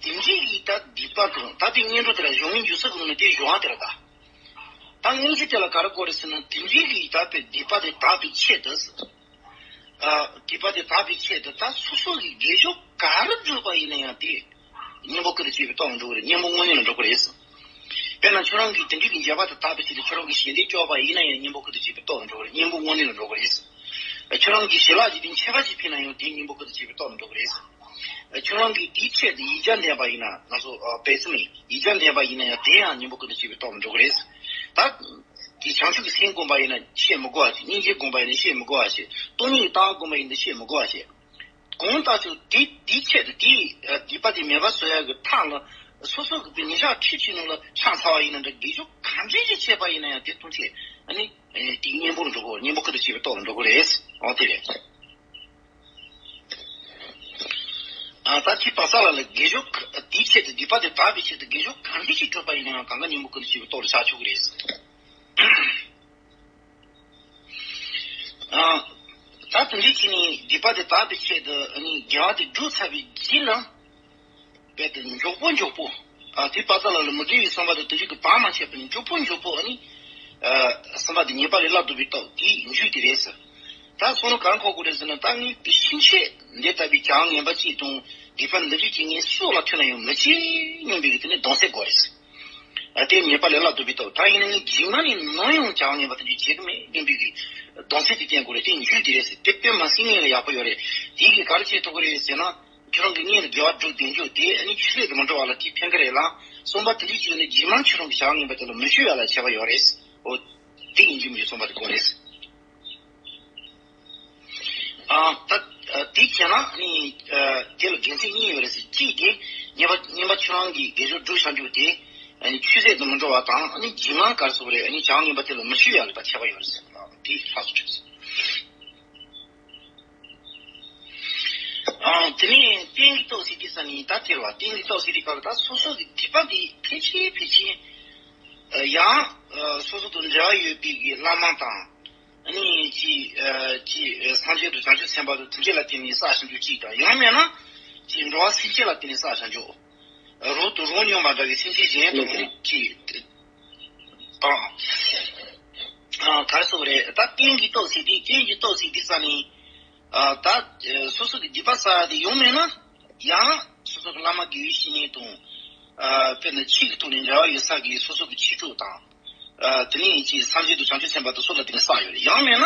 དེ་འདྲའི་གི་ད་སྡིག་པ་དང་། ད་དེ་སྔོན་འགྲོ་དེ་ལ་གཞུང་གི་འཇུག་ས་གི་ནང་ནས་དེ་གཞུང་དེ་ལ་ད། ད་དངོས་གཞི་དེ་ལ་ག་རེ་དགོས་རེད་ཟེར་ན། དེ་འདྲའི་གི་ད་དཔེ་སྡིག་པ་དེ་དག་པའི་ཆེད་དུ། ཨ་སྡིག་པ་དེ་དག་པའི་ཆེད་དུ་ད་སོ་སོ་གི་དགེ་སྦྱོར་ག་རེ་བསྒྲུབས་པ་ཡིན་ན་ཡང་དེ་གཉེན་པོ་ཀུན་ཏུ་སྤྱོད་པའི་སྟོབས་ལ་འགྲོ་གི་རེད། གཉེན་པོ་དངོས་གནས་ལ་འགྲོ་གི་རེད། དཔེར་ན་ཁྱོད་རང་གིས་དེ་འདྲའི་གི་འཇལ་བ་དེ་དག་པའི་ཆེད་དུ་ཁྱོད་རང་གིས་ཞལ་འདེབས་བཅོལ་བ་ཡིན་ན་ཡང་གཉེན་པོ་ཀུན་ཏུ་སྤྱོད་པའི་སྟོབས་ལ་འགྲོ་གི་རེད། གཉེན་པོ་དངོས་གནས་ལ་འགྲོ་གི་རེད། ཁྱོད་རང་གིས་ཞལ་ལག་ཅིག་དང་ཆད་པ་ཅིག་ཕུལ་ན་ཡང་དེ་གཉེན་པོ་ཀུན་ཏུ་སྤྱོད་པའི་སྟོབས་ལ་འགྲོ་གི་རེད། ཁྱོད་རང་གིས་དེའི་ཆེད་དུ་ཡིག་བརྒྱ་འདོན་པ་ཡིན་ན། ང་ཚོ་ཨ་དཔེ་མཚོན་ནི་ཡིག་བརྒྱ་འདོན་པ་ཡིན་ན་ཡང་དེ་ཡང་གཉེན་པོ་ཀུན་ཏུ་སྤྱོད་པའི་སྟོབས་ལ་འགྲོ་གི་རེད། ད་དེ་བྱང་ཆུབ་ཀྱི་སེམས་བསྒོམ་པ་ཡིན་ན་བཤད་མི་དགོས་པ་བྱས། སྙིང་རྗེ་བསྒོམ་པ་ཡིན་ན་བཤད་མི་དགོས་པ་བྱས། སྟོང་ཉིད་ཀྱི་ལྟ་བ་བསྒོམ་པ་ཡིན་ན་བཤད་མི་དགོས་པ་བྱས། གང་ལྟར་ཀྱང་དེ་དེའི་ཆེད་དུ་དེའི་ཨ་སྡིག་པ་དེ་མེད་པར་བཟོ་ཡག་གི་ཐབས་ལ་སོ་སོ་གི་དཔེ་ཉིན་ཞག་ཁྲི་གཅིག་ནང་ལ་ཕྱག་འཚལ་བ་ཡིན་ན་འདྲ། དགེ་སྦྱོར་ག་འདྲ་ཞིག་བྱས་པ་ཡིན་ན་ཡང་དེ་ཐམས་ཅད་ཨ་ནི་ཨེ་དེ་གཉེན་པོ་ལ་འགྲོ་གི་རེད། གཉེན་པོ་ཀུན་ཏུ་སྤྱོད་པའི་སྟོབས་ལ་འགྲོ་གི་རེད། འོ་དེ་རེད། ཨ་ད་ཅི་པ་ས་ལ་ལ་དགེ་སྦྱོར་ག་དེའི་ཆེད་དུ། སྡིག་པ་དེ་དག་པའི་ཆེད་དུ་དགེ་སྦྱོར་ག་འདྲ་ཞིག་བསྒྲུབས་པ་ཡིན་ན་ཡང་གང་ག་གཉེན་པོ་ཀུན་ཏུ་སྤྱོད་པའི་སྟོབས་ལ་ཆགས་ཆོག་གི་རེད། ཨ་ད་དེ་འདྲའི་ཕྱིར་ནི་སྡིག་པ་དེ་དག་པའི་ཆེད་དུ་ཨ་ནི་དགེ་བ་དེ་བསྒྲུབས་ཚར་བའི་རྗེས་ལ། དཔེ་དེ་མགྱོགས་པོ་མགྱོགས་པོ། ཨ་དེ་པ་ཙ་ལ་ལ་མི་དགེ་བའི་བསམ་པ་དང་དེ་འཇུག་གི་བག་མ་ཆད་པ་ནི་མགྱོགས་པོ་མགྱོགས་པོ་ཨ་ནི། ཨ་བསམ་པ་དེ་ཉེས་པ་ལས་སླ་བཏང་བའི་སྟོབས་དེའི་རྒྱུ་དེ་རེད་ཟེར། ད་བསམ་བློ་གང་འཁོར་དགོས་རེད་ཟེར་ན། ད་ངས་དེ་ཕྱིན་ཆད་འདི་ལྟ་བུའི་བྱ་བ་ངན་པ་ཅིག་དང་སྡིག་པ་འདི་འདྲ་ཅིག་ངའི་སྲོག་ལ་ཐུག་ན་ཡང་མི་བྱེད་སྙམ་པའི་གི་དེ་ནི་གདུང་སེམས་དགོས་རེད་ཟེར། ཨ་དེ་ཉེས་པ་ལས་སླ་བཏང་བའི་སྟོབས། ད་ཡིན་ན་ངས་རྗེས་མ་ནས་ནམ་ཡང་བྱ་བ་ངན་པ་དེ་འདྲ་བྱེད་གི་མེད་སྙམ་པའི་གི་གདུང་སེམས་དེ་བསྐྱེད་དགོས་རེད། དེ་རྒྱུ་དེ་རེད་ཟེར། དེ་དཔེ་མ་སྲིད་ངེས་ལ་ཡག་པོ་ཡོད་རེད། དེ་གིས་ག་རེ་བྱེད་ཐུབ་ཀྱི་རེད་ཟེར་ན། ཁྱོད་རང་གི་སྔོན་ལ་དགེ་བ་བསྒྲུབས་བསྡད་རྒྱུ་དེ་ཨ་ནི་ཆུད་ཟོས་དུ་མི་འགྲོ་བ་ལ་དེ་ཕན་གི་རེད་ལ། བསམ་པ་དེ་འདྲ་ཅིག་ནི་རྗེས་མ་ཁྱོད་རང་གི་བྱ་བ་ངན་པ་དེ་ལ་མི་ཞུགས་ཡ་ལ་བྱས་པ་ཡོད་རེད། འོ། དེ་ཡིན་གྱི་མི་འདུག་བསམ་པ་དེ་དགོས་རེད། ཨ་ད་ཨ་དེ་བྱས་ན་ནི་ཨ་དེ་ལ་དགེ་མཚན་གཉིས་ཡོད་རེད་ཟེར། གཅིག་དེ་སྔོན་པ་སྔོན་པ་ཁྱོད་རང་གིས་དགེ་སྦྱོར་བསྒྲུབས་བཞག་རྒྱུ་དེ་ཨ་ནི་ཆུད་ཟོས་དུ་མི་འགྲོ་བ་དང་། ཨ་ནི་རྗེས་མ་ག་རེ་ཟེར་དགོས་རེད། ཨ་ནི་བྱ་བ་ངན་པ་དེ་ལ་མི་ཞུགས་ཡ་ལ་ད་བྱས་པ་ཡོད་རེད་ཟེར། དེ་ལྷག་སུ་ཆོད་ཟེར། ཨང་། དེ་ནས་རྟེན་གྱི་སྟོབས་ཟེར་དུས་ཙམ་ནས་ད་དེ་རེད་བ། རྟེན་གྱི་སྟོབས་ཟེར་དུས་སྐབས་ལ་ད་སོ་སོ་གི་སྡིག་པ་འདི་ཕལ་ཆེར་ཕལ་ཆེར་ཡང་སོ་སོ་དང་འབྲེལ་བ་ཡོད་པའི་གི་བླ་མ་དང་། ཨ་ནི་ཅི་ཅི་སངས་རྒྱས་དང་བྱང་ཆུབ་སེམས་དཔའ་དང་དེ་འདྲ་ལ་བརྟེན་ནས་བསགས་བཞག་རྒྱུ་གཅིག་དང་། ཡང་མེད་ན་ཅི་འགྲོ་བ་སེམས་ཅན་ལ་བརྟེན་ནས་བསགས་བཞག་རྒྱུ། རོགས་དང་རོགས་སྙོམས་པ་འདྲ་བའི་སེམས་ཅན་གཞན་དང་ཅི་དང་། ཨ་ག་རེ་ཟེར་དགོས་རེད། ད་རྟེན་གྱི་སྟོབས་ཟེར་དུས། རྟེན་གྱི་སྟོབས་ཟེར་དུས་ཙམ་ནས། ཨ་ད་སོ་སོ་གི་སྡིག་པ་བསགས་དེ་ཡོང་མེད་ན། ཡང་སོ་སོ་གི་བླ་མ་དགེ་བའི་བཤེས་གཉེན་དང་། ཨ་དཔེར་ན་ཆོས་ཀྱི་ཐོག་ནས་འབྲེལ་བ་ཡོད་ས་གི་སོ་སོ་གི་ཆོས་གྲོགས་དང་། ཨ་དེ་ནས་ཅིག་སངས་རྒྱས་དང་བྱང་ཆུབ་སེམས་དཔའ་དང་སོགས་ལ་བརྟེན་ནས་བསགས་ཡོད་རེད། ཡང་མེད་ན་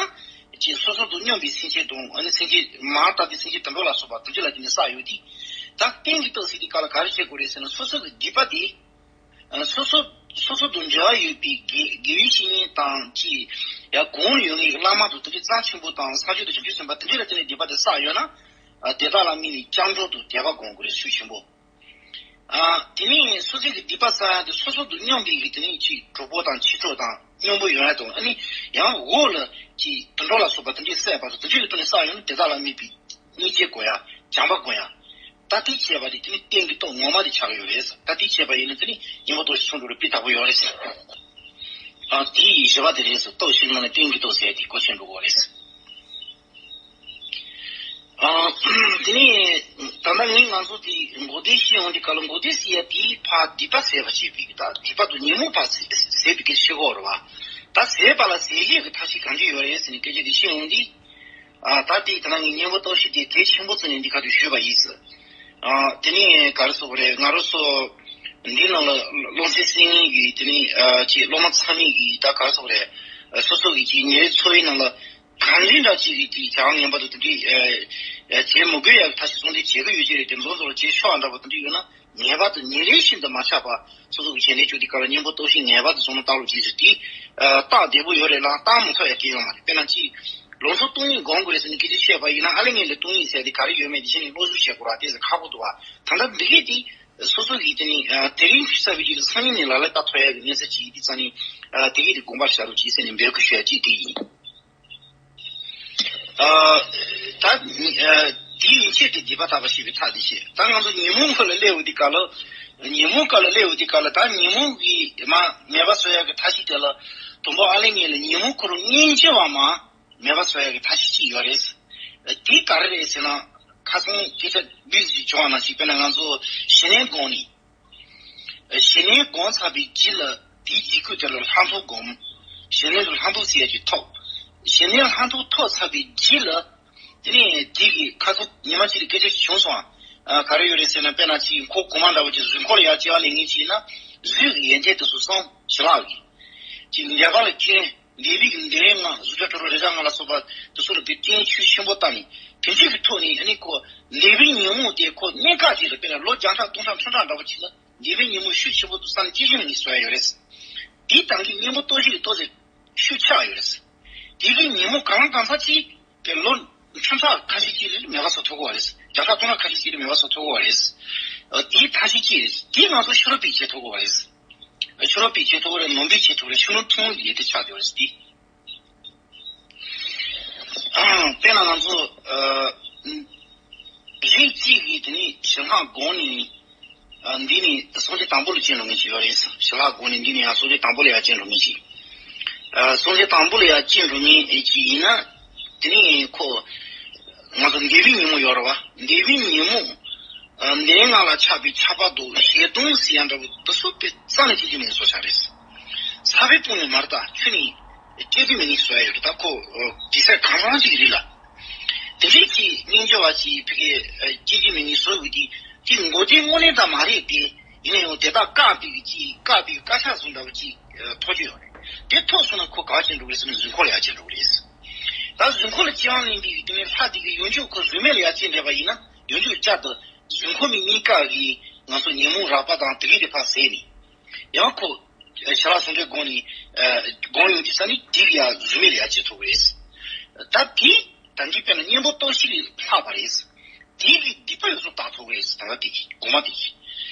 ཅིག་སོ་སོ་དང་སྙོམས་པའི་སེམས་ཅན་དང་། ཨ་ནི་སེམས་ཅན་མར་བཏབ་པའི་སེམས་ཅན་དུད་འགྲོ་ལ་སོགས་པ་དེ་ཚོ་ལ་བརྟེན་ནས་བསགས་ཡོད་དེ། ད་རྟེན་གྱི་སྟོབས་ཟེར་དུས་སྐབས་ལ་ག་རེ་བྱེད་དགོས་རེད་ཟེར་ན། སོ་སོ་གི་སྡིག་པ་དེ། ཨ་སོ་སོ་སོ་སོ་དང་འབྲེལ་བ་ཡོད་པའི་དགེ་དགེ་བའི་བཤེས་གཉེན་དང་ཅིག་ཡང་གོང་ལ་ཡོད་མཁན་གྱི་བླ་མ་དང་དེ་འདྲའི་རྩ་ཆེན་པོ་དང་། སངས་རྒྱས་དང་བྱང་ཆུབ་སེམས་དཔའ་དེ་འདྲ་ལ་བརྟེན་ནས་སྡིག་པ་དེ་བསགས་ཡོད་ན། ཨ་དེ་དག་ལ་དམིགས་ནས་སྐྱབས་འགྲོ་དང་དད་པ་སྒོམ་དགོས་རེད། ཤུགས་ཆེན་པོ། ཨ། དེ་ནས་སོ་སོའི་གི་སྡིག་པ་བསགས་ཡ་དེ་སོ་སོ་དང་མཉམ་པའི་གི་དེ་ནས་ཅིག་གྲོགས་པོ་དང་ཕྱི་གྲོགས་དང་སྙོམས་པོ་ཡོང་ཡ་དང་། ཨ་ནི་ཡང་འོག་ལ་ཅིག་དུད་འགྲོ་ལ་སོགས་པ་དེ་འདྲས་བསད་པ་དང་དེ་འདྲས་ཀྱི་ཐོག་ནས་བསགས་ཡོང་ན་དེ་དག་ལ་དམིགས་པའི་སྙིང་རྗེ་དགོས་ཡ། བྱམས་པ་དགོས་ཡ། ད་དེ་བྱས་པ་དེ་དེ་ནི་རྟེན་གྱི་སྟོབས་ངོ་མ་དེ་ཆགས་ཡོད་རེད། ད་དེ་བྱས་པ་ཡིན་ན་དེ་ནི་གཉེན་པོ་སྟོབས་བཞི་ཆུང་འགྲོ་ལ་སྤུས་དག་པོ་ཡོད་རེད། ཨ། དེ་ཡི་བཞི་པ་དེ་རེད། སྟོབས་བཞིའི་ནང་ནས་རྟེན་གྱི་སྟོབས་ཟེར་ཡ་དེ་གོ་ཆེན་འགྲོ་གི་རེད། ཨ། དེ་ནས་ད་ལྟ་ངས་ང་ཚོ་དེ་མགོ་བདེ་ཤེས་ཡོང་དེ་ག་ལ་མགོ་བདེ་ཟེར་ཡ་དེ་ཕར་སྡིག་པ་ཟད་པ་བྱེད་པའི་ད་སྡིག་པ་དང་ཉོན་མོངས་པ་ཟད་པའི་གི་ཤེས་གོ་རེད་བ། ད་ཟད་པ་ལ་ཟད་བྱེད་ཀྱི་ཐབས་ཤེས་གང་ཅི་ཡོད་རེད་ཟེར་ནས་སྐད་ཆ་དེ་ཤེས་ཡོང་དེ། ཨ། ད་དེ་ད་ལྟ་ངས་གཉེན་པོ་སྟོབས་བཞི་དེ་གལ་ཆེན་པོ་བརྩིས་ནས་འདི་ག་དུ་ཞུས་པ་ཡིན་ཟེར། ཨ། དེ་ནས་ག་རེ་ཟེར་དགོས་རེད། ང་རང་ཚོ་འདི་ནང་ལ་སློབ་ཚན་སེང་གི་དེ་ནས་ཨ་ཅིག་སློབ་མ་ཚང་མས་གི་ད་ག་རེ་ཟེར་དགོས་རེད། སོ་སོ་གི་ཅིག་ཉིན་རེའི་འཚོ་བའི་ནང་ལ་གང་རིགས་འདྲ་ཅིག་གི་ཅིག་བྱ་བ་ངན་པ་དང་དེ་འདྲའི་ཨ་བྱེད་མི་དགོས་ཡག་ཐབས་ཤེས་གསུང་དེ་བྱེད་ཀྱི་ཡོད་ཀྱི་རེད། དེ་མདོ་མདོ་ལ་བྱེད་ཆོག་ཨ་འདྲ་པོ་དེ་འདྲ་ཡོད་ན། ངེས་པར་དུ་ཉིན་རེ་བཞིན་དུ་མ་ཆག་པར་སོ་སོ་གི་བྱེད་ལས་བཅུ་དེ་ག་ལ་གཉེན་པོ་སྟོབས་བཞི་ངེས་པར་དུ་བཟུང་ན་བཏང་རོགས་གྱིས་ཟེར་དེ། ཨ། རྟགས་བདེ་པོ་ཡོད་རེད་ལ་བཏང་མ་ཐུབ་ཡ་གང་ཡང་ཡོད་མ་རེད། དཔེར་ན་ཅིག་ལོ་ཚོད་སྟོང་གཉིས་སྒོམ་དགོས་རེད་ཟེར་ནས་སྐད་ཆ་བཤད་པ་ཡིན་ན། ཨ་ལེ་ངས་ལས་སྟོང་གཉིས་ཟེར་དེ་ག་རེ་ཡོད་མེད་དེ་གཞི་ནས་བློ་ཞུགས་བྱེད་དགོས་ར་དེ་ཟེར་ཁག་པོ་འདུག་བ། ད་ལྟ་འདི་གས་དེ་སོ་སོ་གིས་དེ་ནི་ཨ་དེ་རིང་ཕྱི་ས་བའི་རྗེས་སུ་སང་ཉིན་ནས་ལ་ལ་ལྟ་ཐུབ་ཡ་གི་གནས་ཚད་ཅིག་ཡིན་དུས་ཙང་ནས། ཨ། དེ་གས་དེ་དགོངས་པར་བཞག་རོགས་གྱིས་ཟེར་ནས་འབོད་སྐུལ་ཞུ་ཡ་ཅིག་དེ་ཡིན། ཨ། ད་ཨ་དེའི་ཡན་ཆད་དེ་སྡིག་པ་དག་པ་ཞེས་པའི་ཐག་དེ་བཅད། ད་ང་ཚོ་ཉོན་མོངས་ཁ་ལ་སླེབས་ཡོང་དུས་སྐབས་ལ། ཉོན་མོངས་ཁ་ལ་སླེབས་ཡོང་དུས་སྐབས་ལ་ད་ཉོན་མོངས་ཀྱི་མ་མེད་པ་བཟོ་ཡག་གི་ཐབས་ཤེས་དེ་ལ། དང་པོ་ཨ་ལེ་ངས་ལ་ཉོན་མོངས་ཁོ་རང་སྙིང་རྗེ་བ་མ་མེད་པ་བཟོ་ཡག་གི་ཐབས་ཤེས་ཅིག་ཡོད་རེད། དེ་ག་རེ་རེད་ཟེར་ན། ཁ་སང་སྐད་ཆ་བེད་ཅིག་བྱུང་བ་ནང་བཞིན། དཔེར་ན་ང་ཚོ་ཞི་གནས་སྒོམ་ནི། ཞི་གནས་སྒོམ་ཚར་བའི་རྗེས་ལ་དེའི་རྗེས་ཁུལ་དེ་ལ་ལྷག་མཐོང་སྒོམ། ཞི་གནས་ལ་ལྷག་མཐོང་ཟེར་ཡ་ཅིག་ཐོབ། ཞི་གནས་ལྷག་མཐོང་ཐོབ་ཚར་བའི་རྗེས་ལ། དེ་ནས་དེ་གི་ཁ་སང་ཉི་མ་གཅིག་ལ་སྐད་ཆ་ཞིག་བྱུང་སོང་ཨ། ག་རེ་ཡོད་རེད་ཟེར་ན། དཔེར་ན་ཅིག་ཁོ་གོང་མ་འདྲ་བོ་ཅིག་གཟུགས་འཁོར་ལ་ཡར་སྐྱེ་བ་ལེན་མཁན་ཅིག་ཡིན་ན། གཟུགས་ཀྱི་ཡན་ཆད་དེ་ཚོ་བསམ་ཞི་ལྷག་གི་ཅིག་འདས་པ་ལ་སྐྱོན། འདས་པའི་གི་འདས་པའི་ལྔ་གཟུགས་སྒྲ་དྲི་རོ་རེག་བྱ་ལྔ་ལ་སོགས་པ་དེ་ཚོ་ལ་དེ་སྐྱོན་ཆུ་ཆེན་པོ་བཏབ་ནས། དེ་འདྲའི་གི་ཐོག་ནས་ཨ་ནི་ཁོ་འདས་པའི་ཉོན་མོངས་དེ་ཁོ་གནས་སྐབས་ཅིག་ལ། དཔེར་ན་ལོ་བརྒྱ་ཕྲག་སྟོང་ཕྲག་ཁྲི་ཕྲག་འདྲ་བོ་ཅིག་ལ་འདས་པའི་ཉོན་མོངས་ཤུགས་ཆེན་པོ་འདུག་བསམ་ནས་སྐྱེ་ཤི་མེད་ནས་གསོ་ཡ་ཡོད་རེད། དེའི་སྟེང་གི་གཉེན་པོ་སྟོབས་བཞི་གི་ལྟོ་ཟད་ཤུགས་ཆག་ཡོད་རེད། དེ་གི་ཉོན་མོངས་གང་ལ་གང་འཚམ་ཅིག་དེ་ལོ་ཁྲི་ཕྲག་ཁ་ཤས་ཅིག་ལ་མེད་པ་བཟོ་ཐུབ་ཀྱི་ཡོད་རེད། བརྒྱ་ཕྲག་སྟོང་ཕྲག་ཁ་ཤས་ཅིག་ལ་མེད་པ་བཟོ་ཐུབ་ཀྱི་ཡོད་རེད། ཨ། དེའི་ཐབས་ཤེས་ཅིག་རེད། དེ་ང་ཚོ་ཕྱི་རོལ་པས་བྱེད་ཐུབ་ཀྱི་ཡོད་རེད། ཕྱི་རོལ་པས་བྱེད་ཐུབ་ཀྱི་རེད། ནང་པས་བྱེད་ཐུབ་ཀྱི་རེད། ཕྱི་ནང་མཐུན་ཡས་དེ་ཆགས་བསྡད་ཡོད་རེད་དེ། དཔེར་ན་ང་ཚོ་ཨ་རིགས་གཅིག་གིས་དེ་ནས་ཞི་ལྷག་སྒོམ་ནས། ཨ། འདི་ནས་སངས་རྒྱས་དང་པོ་ལ་སྐྱེ་འགྲོ་མཁན་ཅིག་ཡོད་རེད། ཞི་ལྷག་སྒོམ་ནས་འདི་ནས་ཡང་སངས་རྒྱས་དང་པོ་ལ་ཡང་སྐྱེ་འགྲོ་མཁན་ཅིག་ཨ། སངས་རྒྱས་དང་པོ་ལ་ཡང་སྐྱེ་འགྲོ་མཁན་ཅིག་ཡིན་ན། དེ་ནས་ཁོ་ང་ཚོ་འདས་པའི་ཉོན་མོངས་ཡོད་རེད་བ། འདས་པའི་ཉོན་མོངས། ཨ། འདས་ལྔ་ལ་ཆགས་པའི་ཆགས་པ་དང་ཞེ་སྡང་ཟེར་ཡ་འདྲ་བོ་དེ་ཚོ་དཔེ་རྩ་ནས་སྐྱེ་རྒྱུ་མེད་བཟོ་བྱ་རེད། ས་བོན་སྤུངས་ནས་མར་ད་ཆུ་ནས་སྐྱེ་རྒྱུ་མེད་ནས་བཟོ་ཡ་ཡོད་རེད། ད་ཁོ་དུས་ཚོད་གང་རང་ཅིག་རིང་ལ། དེ་འདྲའི་ཅིག་སྙིང་རྗེ་བ་ཅིག་ཕ་གི་སྐྱེ་རྒྱུ་མེད་ནས་བཟོ་དགོས་དེ། དེ་མགོ་བདེ་དངོས་གནས་དང་མ་རེད་དེ། ཡིན་ན་ཡང་དེ་དག་བཀག་པའི་གི་ཅིག་བཀག་པའི་དཀའ་ཆག་བཟོ་འདྲ་བོ་ཅིག་ཐོགས་ཀྱི་ཡོད་རེད། དེ་ཐོགས་སོང་ན་ཁོ་ག་བ་ཅན་འགྲོ་གི་རེད་ཟེར་ན། གཟུགས་འཁོར་ལ་ཡར་ཅན་འགྲོ་གི་རེད། ད་གཟུགས་འཁོར་ལ་སྐྱེ་བ་ལེན་པའི་གི་དེ་ནས་ལྷ་དེ་གི་ཡང་ཅུང་ཁོ་གཟུགས་མེད་ལ་ཡར་སྐྱེ་འདྲ་བ་ཡིན་ན། ཡང་ཅུང་བསྐྱར་དུ་གཟུགས་འཁོར་མའི་གནས་སྐབས་ཀྱི་ང་ཚོ་ཉོན་མོངས་རགས་པ་དང་དེ་གའི་དེ་ཕར་ཟད་ནས། ཡང་ཁོ་ཞི་ལྷག་སངས་རྒྱས་སྒོམ་ནས་ཨ་སྒོམ་ཡོང་དུས་ཙ་ནས་དེ་གི་ཡང་གཟུགས་མེད་ལ་ཡར་སྐྱེ་ཐུབ་ཀྱི་རེད། ད་དེ་ད་འདི་དཔེར་ན་གཉེན་པོ་སྟོབས་བཞི་ལས་ལྷག་པ་རེད། དེ་གི་སྡིག་པ་ཡོད་ཚད་དག་ཐུབ་ཀྱི་རེད། ད་ལྟ་དེ་གི་སྒོམ་པ་དེ་གི།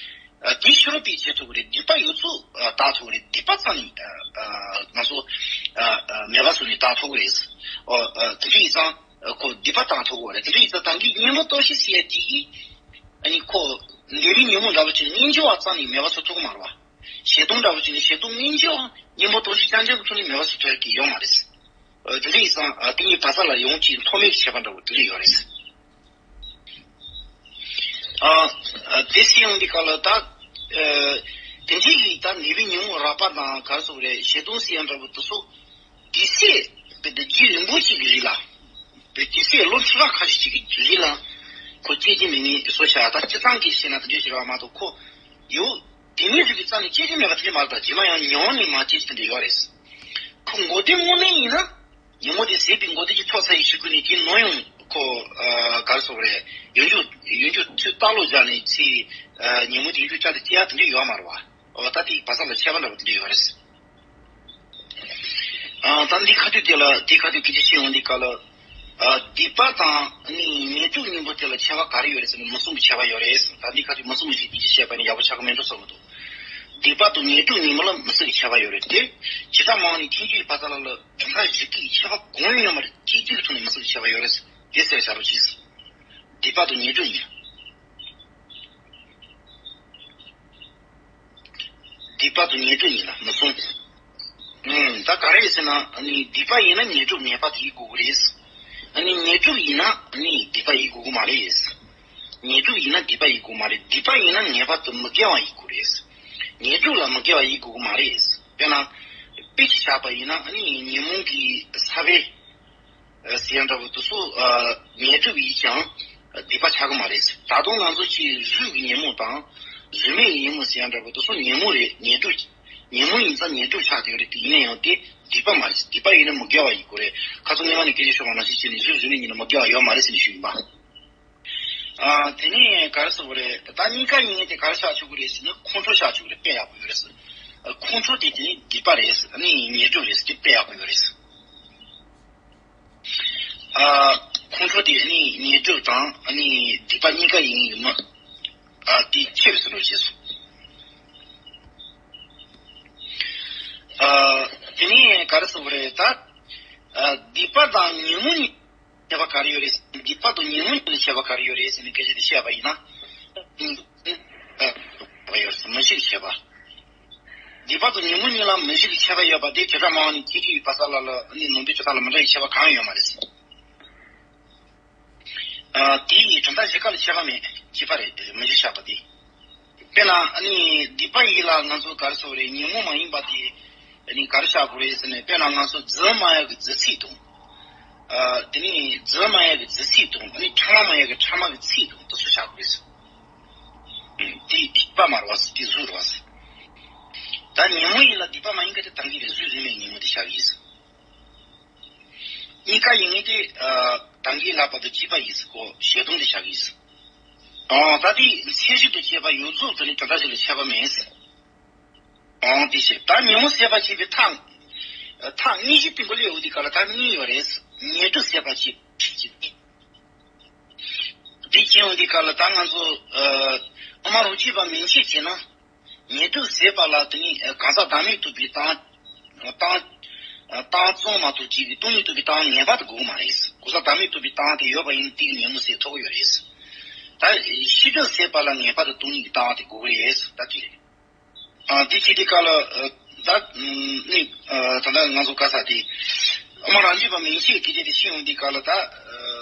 ཨ། དེ་ཕྱི་རོལ་པས་བྱེད་ཐུབ་ཀྱི་རེད། སྡིག་པ་ཡོད་ཚད་ཨ་དག་ཐུབ་ཀྱི་རེད། སྡིག་པ་རྩ་ནས་ཨ་ཨ་ང་ཚོ་ཨ་ཨ་མེད་པ་བཟོས་ནས་དག་ཐུབ་ཀྱི་རེད། ཨོ། ཨ། དེ་འདྲ་ཡིན་ཙང་ཨ་ཁོ་སྡིག་པ་དག་ཐུབ་ཀྱི་རེད། དེ་འདྲ་ཡིན་ཙང་ད་གིན་གཉེན་པོ་སྟོབས་བཞི་ཟེར་ཡ་དེ་གིས་ཨ་ནི་ཁོ་འདས་པའི་ཉོན་མོངས་འདྲ་བོ་ཅིག་སྙིང་རྗེ་བ་རྩ་ནས་མེད་པ་བཟོ་ཐུབ་ཀྱི་མ་རེད་བ། ཞེ་སྡང་འདྲ་བོ་ཅིག་ནི་ཞེ་སྡང་སྙིང་རྗེ་བ་གཉེན་པོ་སྟོབས་བཞི་རྐྱང་རྐྱང་གི་ཐོག་ནས་མེད་པ་བཟོ་ཐུབ་ཡ་གི་ཡོད་མ་རེད། ཨ། དེ་འདྲ་ཡིན་ཙང་ཨ་དེ་གཉིས་བར་ས་ལ་ཡང་ཅིག་མཐོ་དམན་གྱི་ཁྱད་པར་འདྲ་བོ་དེ་འདྲ་ཡོད་རེད། ཨ། ཨ། དེ་སྲིད་ཡོང་འདི་ག་ལ་ད། ཨ། དེ་འདྲའི་གི་ད་འདས་པའི་ཉོན་མོངས་རགས་པ་དང་ག་རེ་ཟེར་དགོས་རེད། ཞེ་སྡང་ཟེར་ཡ་འདྲ་བོ་དེ་ཚོ་དུས་ཚོད་དཔེ་དེ་རྒྱུན་རིང་པོ་ཅིག་གི་རིང་ལ། དཔེ་དུས་ཚོད་ལོ་ཁྲི་ཕྲག་ཁ་ཤས་ཅིག་གི་རིང་ལ་ཁོ་སྐྱེ་རྒྱུ་མེད་ནས་བཟོ་བྱ། ད་སྤྱིར་བཏང་གི་བཤད་ན་དེ་འདྲ་ཞིག་རེད་བ་མ་གཏོགས། ཁོ་ཡོད་དེ་མིན་ཟིག་གི་རྩ་ནས་སྐྱེ་རྒྱུ་མེད་པ་དེ་འདྲ་མ་རེད། ད་རྗེས་མ་ཡང་མྱོང་ནས་མ་སྐྱེ་རྒྱུ་དེ་འདྲ་ཡོད་རེད། ཁོ་མགོ་བདེ་དངོས་གནས་ཡིན་ན། ཉོན་མོངས་དེ་ཟད་པའི་མགོ་བདེ་ཅིག་ཐོབ་ཚར་ཡི་ཤི་ཁུ་ནས་དེ་ནོར་ཡོང་ཁོ། ཨ། ག་རེ་ཟེར་དགོས་རེད། ཡོན་ཆོད་ཡོན་ཆོད་ཚུར་ལྟ་ལོག་བཞག་ནས་ཚེ། ཨ། ཉོན་མོངས་དེ་ཡོན་ཆོད་བསྐྱར་དུ་སྐྱེ་ཡ་དེ་འདྲ་ཡོད་མ་རེད་བ། འོ། ད་དེ་བར་ས་ལ་ཁྱད་པར་འདྲ་བོ་དེ་འདྲ་ཡོད་རེད། ཨ། ད་འདི་ཁ་ཐུག་དེ་ལ་དེ་ཁ་ཐུག་སྐད་ཆ་བཤད་ཡོང་དེ་ག་ལ། ཨ། སྡིག་པ་དང་ནི་ངན་སྡིག་གཉིས་པོ་དེ་ལ་ཁྱད་པར་ག་རེ་ཡོད་རེད་ཟེར་ན། མུ་གསུམ་གྱི་ཁྱད་པར་ཡོད་རེད་ཟེར། ད་འདི་ཁ་ཅིག་མུ་གསུམ་གྱི་ཞིག་འདི་ཅི་བཤད་པ་ནི་ཡག་པོ་ཆགས་ཀྱི་མེད་འགྲོ་བསམ་གྱི་འདུག་སྡིག་པ་དང་ངན་སྡིག་གཉིས་པོ་ལ་མུ་གསུམ་གྱི་ཁྱད་པར་ཡོད་རེད་དེ། བྱེ་བྲག་སྨྲ་བ་ནི་ཐེག་མཆོག་གི་བར་མཚམས་ལ་ལ་གྲུབ་མཐའ་བཞི་ཀའི་ཁྱད་པར་གང་ཡང་མ་རེད། གཅིག་གཅིག་གི་ཐོག་ནས་མུ་གསུམ་གྱི་ཁྱད་པར་ཡོད་རེད་ཟེར། དེ་གསལ་བྱ་རོགས་གྱིས། སྡིག་པ་དང་ངན་སྡིག་གཉིས། སྡིག་པ་དང་ངན་སྡིག་གཉིས་ལ་མུ་གསུམ། ཨུམ། ད་ག་རེ་ཟེར་ན། ཨ་ནི་སྡིག་པ་ཡིན་ན་ངན་སྡིག་ངེས་པར་དུ་ཡིན་དགོས་ཀྱི་རེད། ཨ་ནི་ངན་སྡིག་ཡིན་ན་ཨ་ནི་སྡིག་པ་ཡིན་དགོས་ཀྱི་མ་རེད། ངན་སྡིག་ཡིན་ན་སྡིག་པ་ཡིན་དགོས་མ་རེད། སྡིག་པ་ཡིན་ན་ངེས་པར་དུ་མི་དགེ་བ་ཡིན་དགོས་རེད། ངན་སྡིག་ལ་མི་དགེ་བ་ཡིན་དགོས་ཀྱི་མ་རེད། དཔེར་ན། དཔེ་ཅིག་བཞག་པ་ཡིན་ན། ཨ་ནི་ཉོན་མོངས་ཀྱི་ས་བོན། ཟེར་ཡ་འདྲ་པོ་དེ་ཚོ། ཨ། ངན་སྡིག་ཡིན་ཀྱང་སྡིག་པ་ཆགས་ཀྱི་མ་རེད། ད་དུང་ང་ཚོ་ཅིག་གཟུགས་ཀྱི་ཉོན་མོངས་དང་། གཟུགས་མེད་ཀྱི་ཉོན་མོངས་ཟེར་ཡ་འདྲ་པོ་དེ་ཚོ་ཉོན་མོངས་རེད། ངན་སྡིག་ཉོན་མོངས་ཡིན་ཙང་ངན་སྡིག་ཆགས་བསྡད་ཡོད་རེད་དེ། ཡིན་ན་ཡང་དེ་སྡིག་པ་མ་རེད། སྡིག་པ་ཡིན་ན་མི་དགེ་བ་ཡིན་དགོས་རེད། ཁ་སང་སྔོན་མ་ནས་སྐད་ཆ་ཤོད་པ་ནང་བཞིན་བྱས་ནས་གཟུགས་གཟུགས་མེད་ཉིད་ལ་མི་དགེ་བ་ཡོད་མ་རེད་ཟེར་ནས་ཞུས་ཡིན་པ། ཨ། དེ་ནས་ག་རེ་ཟེར་དགོས་རེད། ད་གཉིས་ཀ་ཡིན་ངེས་དེ་ག་རེ་བཞག་ཆོག་གི་རེད་ཟེར་ན། ཁོང་ཁྲོ་བཞག་ཆོག་གི་རེད། དཔེ་ཡག་པོ་ཡོད་རེད་ཟེར། ཨ། ཁོང་ཁྲོ་དེ་དེ་ནི་སྡིག་པ་རེད་ཟེར། ཨ་ནི་ངན་སྡིག་རེད་ཟེར། དེ་དཔེ་ཡག་པོ་ཡོད་རེད་ཟེར། ཨ། ཁོང་ཁྲོ་དེ་ནི་ངན་སྡིག་དང་ཨ་ནི་སྡིག་པ་གཉིས་ཀ་ཡིན་ཡིན་མོད། ཨ། དེ་ཁྱེར་ཟེར་རོགས་བྱས་སོང་། ཨ། དེ་ནས་ག་རེ་ཟེར་དགོས་རེད་ད། ཨ། སྡིག་པ་དང་ཉོན་མོངས་གཉིས་ཁྱད་པར་ག་རེ་ཡོད་རེད། སྡིག་པ་དང་ཉོན་མོངས་གཉིས་ལ་ཁྱད་པར་ག་རེ་ཡོད་རེད་ཟེར་ནས་སྐད་ཆ་དེ་བཤད་པ་ཡིན་ན། ཨ། ཡོད་རེད། མུ་བཞི་གི་ཁྱད་པར། སྡིག་པ་དང་ཉོན་མོངས་གཉིས་ལ་མུ་བཞི་གི་ཁྱད་པར་ཡོད་པ་དེ་བྱེ་བྲག་སྨྲ་བ་ནི་ཐེག་མཆོག་གི་བར་མཚམས་ལ་ལ་ནི་ནང་པའི་ཆོས་ཐམས་ལ་མི་འདྲ་བའི་ཁྱད་པར་གང་ཡང་ཡོད་མ་རེད། ཨ། དེ་ཡི་གྲུབ་མཐའ་བཞི་ཀ་ལ་ཁྱད་པར་མེད། གཅིག་པ་རེད། མུ་བཞི་བཞག་པ་དེ། དཔེར་ན་ཨ་ནི་སྡིག་པ་ཡིན་ལ་ང་ཚོ་ག་རེ་ཟེར་དགོས་རེད། ཉོན་མོངས་མ་ཡིན་པ་དེ་ཨ་ནི་ག་རེ་བཞག་དགོས་རེད་ཟེར་ན། དཔེར་ན་ང་ཚོ་རྫུན་སྨྲ་ཡག་གི་རྫུན་ཚིག་དང་། ཨ། དེ་ནས་རྫུན་སྨྲ་ཡག་གི་རྫུན་ཚིག་དང་། ཨ་ནི་ཕྲ་མ་སྨྲ་ཡག་གི་ཕྲ་མ་གི་ཚིག་དང་། དེ་ཚོ་བཞག་དགོས་རེད། ཨ། དེ་སྡིག་པ་མ་རེད་པ། དེ་གཟུགས་རེད་པ། ད་ཉོན་མོངས་ཡིན་ལ་སྡིག་པ་མ་ཡིན་མཁན་དེ་ད་གིན་གྱི་གཟུགས་གཟུགས་མེད་ཉོན་མོངས་དེ་བཞག་གི་ཡིན། གཉིས་ཀ་ཡིན་ངེས་དེ། ཨ། ད་གིན་ལབ་པ་དང་གཅིག་པ་ཡིན་ཟེར། ཁོ་ཞེ་སྡང་དེ་བཞག་གི་ཡིན་ཟེར། ཨོ། ད་དེ་མཚན་གཞི་དང་བཅས་པ་ཡོངས་རྫོགས་དེ་ནི་གྲུབ་མཐའ་བཞི་ལ་ཁྱད་པར་མེད་ཟེར། ཨོ། དེ་བྱས་ད་ཉོན་མོངས་ཟད་པར་བྱེད་པའི་ཐབས། ཐབས་དངོས་གཞི་དེ་འགོ་ལས་འོ་དེ་ག་ལ་ད་གཉིས་ཡོད་རེད་ཟེར། ངན་སྡིག་ཟད་པར་བྱེད་བྱེད་པའི། དེ་བྱས་འོ་དེ་ག་ལ་ད་ང་ཚོ། ཨ། དབུ་མ་རྡོ་རྗེ་པ་མན་ཆད་བྱས་ན། ངན་སྡིག་ཟད་པ་ལ་དེ་ནི་གང་ཟག་བདག་མེད་རྟོགས་པའི་སྟངས། སྟངས། སྟངས་བཙོང་མ་གཏོགས་ཅིག་གི་སྟོང་ཉིད་རྟོགས་པའི་སྟངས་ངེས་པར་དུ་དགོས་ཀྱི་མ་རེད། གང་ཟག་བདག་མེད་རྟོགས་པའི་སྟངས་དེ་ཡོད་པ་ཡིན་ན་དེ་གི་ཉོན་མོངས་ཟད་ཐུབ་ཀྱི་ཡོད་རེད། ད་ཤེས་སྒྲིབ་ཟད་པ་ལ་ངེས་པར་དུ་སྟོང་ཉིད་ཀྱི་སྟངས་དེ་དགོས་ཀྱི་རེད། ད་དེ་རེད། ཨ། དེ་བྱས་དེ་ག་ལ། ཨ། ད་ནི། ཨ། ད་ལྟ་ང་ཚོ་ག་ས་དེ་དབུ་མ་རང་རྒྱུད་པ་མན་ཆད་སྐད་ཆ་དེ་བཤད་འོང་དེ་ག་ལ་ད། ཨ།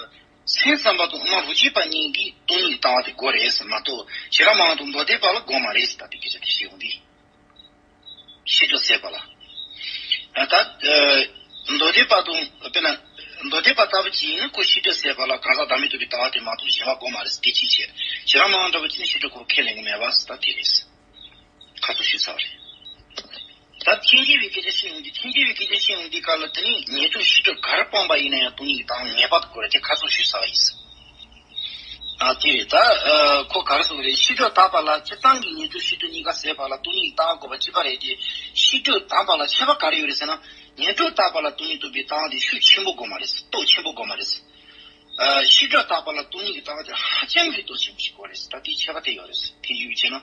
སེམས་ཙམ་པ་དང་དབུ་མ་རྡོ་རྗེ་པ་གཉིས་ཀྱིས་སྟོང་ཉིད་ཀྱི་ལྟ་བ་དེ་དགོས་རེད་ཟེར་མ་གཏོགས། བྱེ་བྲག་སྨྲ་བ་དང་མདོ་སྡེ་པ་ལ་དགོས་མ་རེད་ཟེར། ད་དེ་སྐད་ཆ་དེ་བཤད་ཡོང་དུས། ཤེས་སྒྲིབ་ཟད་པ་ལ། ད། ཨ། མདོ་སྡེ་པ་དང་། དཔེར་ན་མདོ་སྡེ་པ་ལྟ་བུ་ཅིག་ཡིན་ན་ཁོ་ཤེས་སྒྲིབ་ཟད་པ་ལ་གང་ཟག་བདག་མེད་རྟོགས་པའི་ལྟ་བ་དེ་མ་གཏོགས་གཞན་པ་དགོས་མ་རེད་ཟེར། དེ་གཅིག་བྱས། བྱེ་བྲག་སྨྲ་བ་འདྲ་བོ་ཅིག་ན་ཤེས་སྒྲིབ་ཁོ་ཁས་ལེན་གྱི་མེད་པ་ཟེར། ད་དེ་རེད། ཁ་ཚུར་ཞུས་ཚར་བ་རེད། ད་འཐེན་འཁྱེར་བའི་སྐད་ཆ་བཤད་ཡོང་དུས། འཐེན་འཁྱེར་བའི་སྐད་ཆ་བཤད་ཡོང་དུས་ག་ལ་དེ་ནི་ངན་སྡིག་ཤེས་སྒྲིབ་ག་རེ་སྤངས་པ་ཡིན་ན་ཡང་སྟོང་ཉིད་ཀྱི་ལྟ་བ་ངེས་པར་དུ་དགོས་རེད། དེ་ཁ་ཚུར་ཞུས་ཚར་བ་ཡིན། ཨ། དེ་རེད། ད། ཨ། ཁོ་ག་རེ་ཟེར་གྱི་རེད། ཤེས་སྒྲིབ་དག་པ་ལ་སྤྱིར་བཏང་གི་ངན་སྡིག་ཤེས་སྒྲིབ་གཉིས་ཀ་ཟད་པ་ལ་སྟོང་ཉིད་ཀྱི་ལྟ་བ་དགོས་པ་གཅིག་པ་རེད་དེ། ཤེས་སྒྲིབ་དག་པ་ལ་ཁྱད་པར་ག་རེ་ཡོད་རེད་ཟེར་ན། ངན་སྡིག་དག་པ་ལ་སྟོང་ཉིད་རྟོགས་པའི་ལྟ་བ་དེ་ཤུགས་ཆེན་པོ་དགོས་མ་རེད། སྟོབས་ཆེན་པོ་དགོས་མ་རེད། ཨ། ཤེས་སྒྲིབ་དག་པ་ལ་སྟོང་ཉིད་ཀྱི་ལྟ་བ་དེ་ཧ་ཅང་གི་སྟོབས་ཆེན་པོ་ཞིག་དགོས་རེད། ད་དེའི་ཁྱད་པར་དེ་ཡོད་རེད། དེ་ཡོད་བྱས་ན།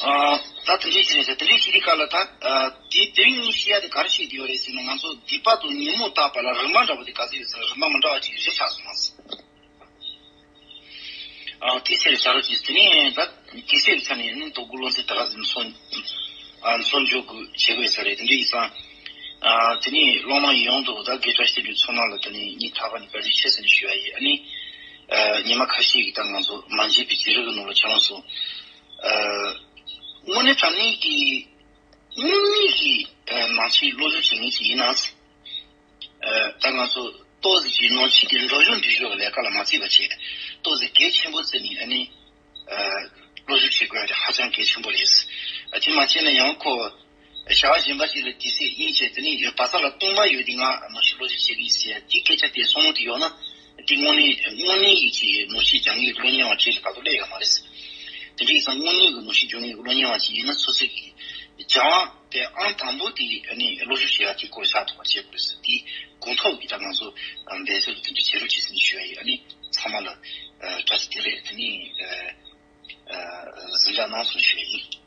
ཨ། ད་དེ་འདྲའི་ཞིག་རེད་ཟེར། དེ་འདྲའི་ཞིག་དེ་ག་ལ་ད། ཨ། དེ་དེ་རིང་ངས་བཤད་ཡ་དེ་ག་རེ་བཤད་དེ་ཡོད་རེད་ཟེར་ན། ང་ཚོ་སྡིག་པ་དང་ཉོན་མོངས་དག་པ་ལ་རིམ་པ་འདྲ་བོ་དེ་ག་ཚོད་ཡོད་ཟེར་ན། རིམ་པ་མི་འདྲ་བ་ཅིག་བཞི་ཆགས་སོང་ང་ཟེར། ཨ། དེ་ཟེར་བྱ་རོགས་ཅིག་ཟེར་ནས། ད་དེ་ཟེར་ཚར་ནས་ནི་དོ་དགུ་བློ་འཛིན་ད་ག་ཟེར་ན་སོང་། ཨ། སོང་འཇོག་དགོས་བྱེད་དགོས་ས་རེད། དེ་འདྲ་ཡིན་ཙང་། ཨ། དེ་ནས་སློབ་མ་ཡོངས་རྫོགས་ད་དགེ་ཕྲ་སྤྱི་འཐུས་ཚང་མ་ལ་དེ་ནས་སྙིང་ཐག་པ་ནས་བཀའ་དྲིན་ཆེ་ཟེར་ནས་ཞུ་ཡ་ཡིན། ཨ་ནི། ཨ། ཉི་མ་ཁ་ཤས་ཀྱི་ད་ང་ཚོ་མ་མཇལ་བའི་བརྗེ་རེས་ཀྱི་ནང་ལ་ཁྱེད་རང་ཚོ། ཨ། དངོས་གནས་དྲང་གནས་ཀྱི་དངོས་གནས་ཀྱི། ཨ། ནང་ཆོས་བློ་སྦྱོང་བྱེད་མཁན་ཅིག་ཡིན་ན། ཨ། ད་ང་ཚོ་ཏོག་ཙམ་ཅིག་ནང་ཆོས་ཀྱི་འགྲོ་བཞུགས་འདུལ་བཞུགས་ཀྱི་ལས་ཀ་ལ་མ་བརྩིས་པ་བྱས། ཏོག་ཙམ་གལ་ཆེན་པོ་བརྩིས་ནས། ཨ་ནི། ཨ། བློ་སྦྱོང་བྱེད་དགོས་ཡ་དེ་ཧ་ཅང་གལ་ཆེན་པོ་རེད། ཨ། དེ་མ་བྱས་ན་ཡང་ཁོ་བྱ་བ་གཞན་པ་ཞིག་ལ་དུས་ཚོད་དབྱེ་བྱས། དེ་ནས་བར་མཚམས་ལ་སྟོང་པ་ཡོད་དུས་ང་ནང་ཆོས་བློ་སྦྱོང་བྱེད་ཀྱི་ཡིན་ཟེར་ཡ་དེ་སྐད་ཆ་དེ་བསམ་བློ་དེ་ཡོད་ན། དེ་དངོས་གནས་དངོས་གནས་ཡིན་གྱི་ནང་ཆོས་སྦྱང་མཁན་གྱི་བློ་སྙིང་བ་ཅིག་ལ་ད་དུང་སླེབས་ཡོད་མ་རེད། དེ་འདྲ་ཡིན་ཙང་དངོས་གནས་ཀྱི་ནང་ཆོས་སྦྱང་མཁན་གྱི་བློ་སྙིང་བ་ཅིག་ཡིན་ན་སོ་སོ་གི་སྦྱང་བ། དེ་ཨང་དང་པོ་དེ་ཨ་ནི་སློབ་སྦྱོང་བྱེད་ཡག་དེ་སྐོར་ཤ་ཐོག་བྱེད་དགོས་ཟེར། དེ་དགོངས་ཐོག་གི་ད་ང་ཚོ་འབད་རྩོལ་དེ་འདྲ་བྱེད་རོགས་བྱེད་ཟེར་ནས་ཞུ་ཡ་ཡིན། ཨ་ནི་ཚང་མ་ལ་ཨ་བཀྲ་ཤིས་བདེ་ལེགས། དེ་ནི་ཨ་ཨ་གཟིམ་འཇག་གནང་སོང་ཞུ་ཡ་ཡིན།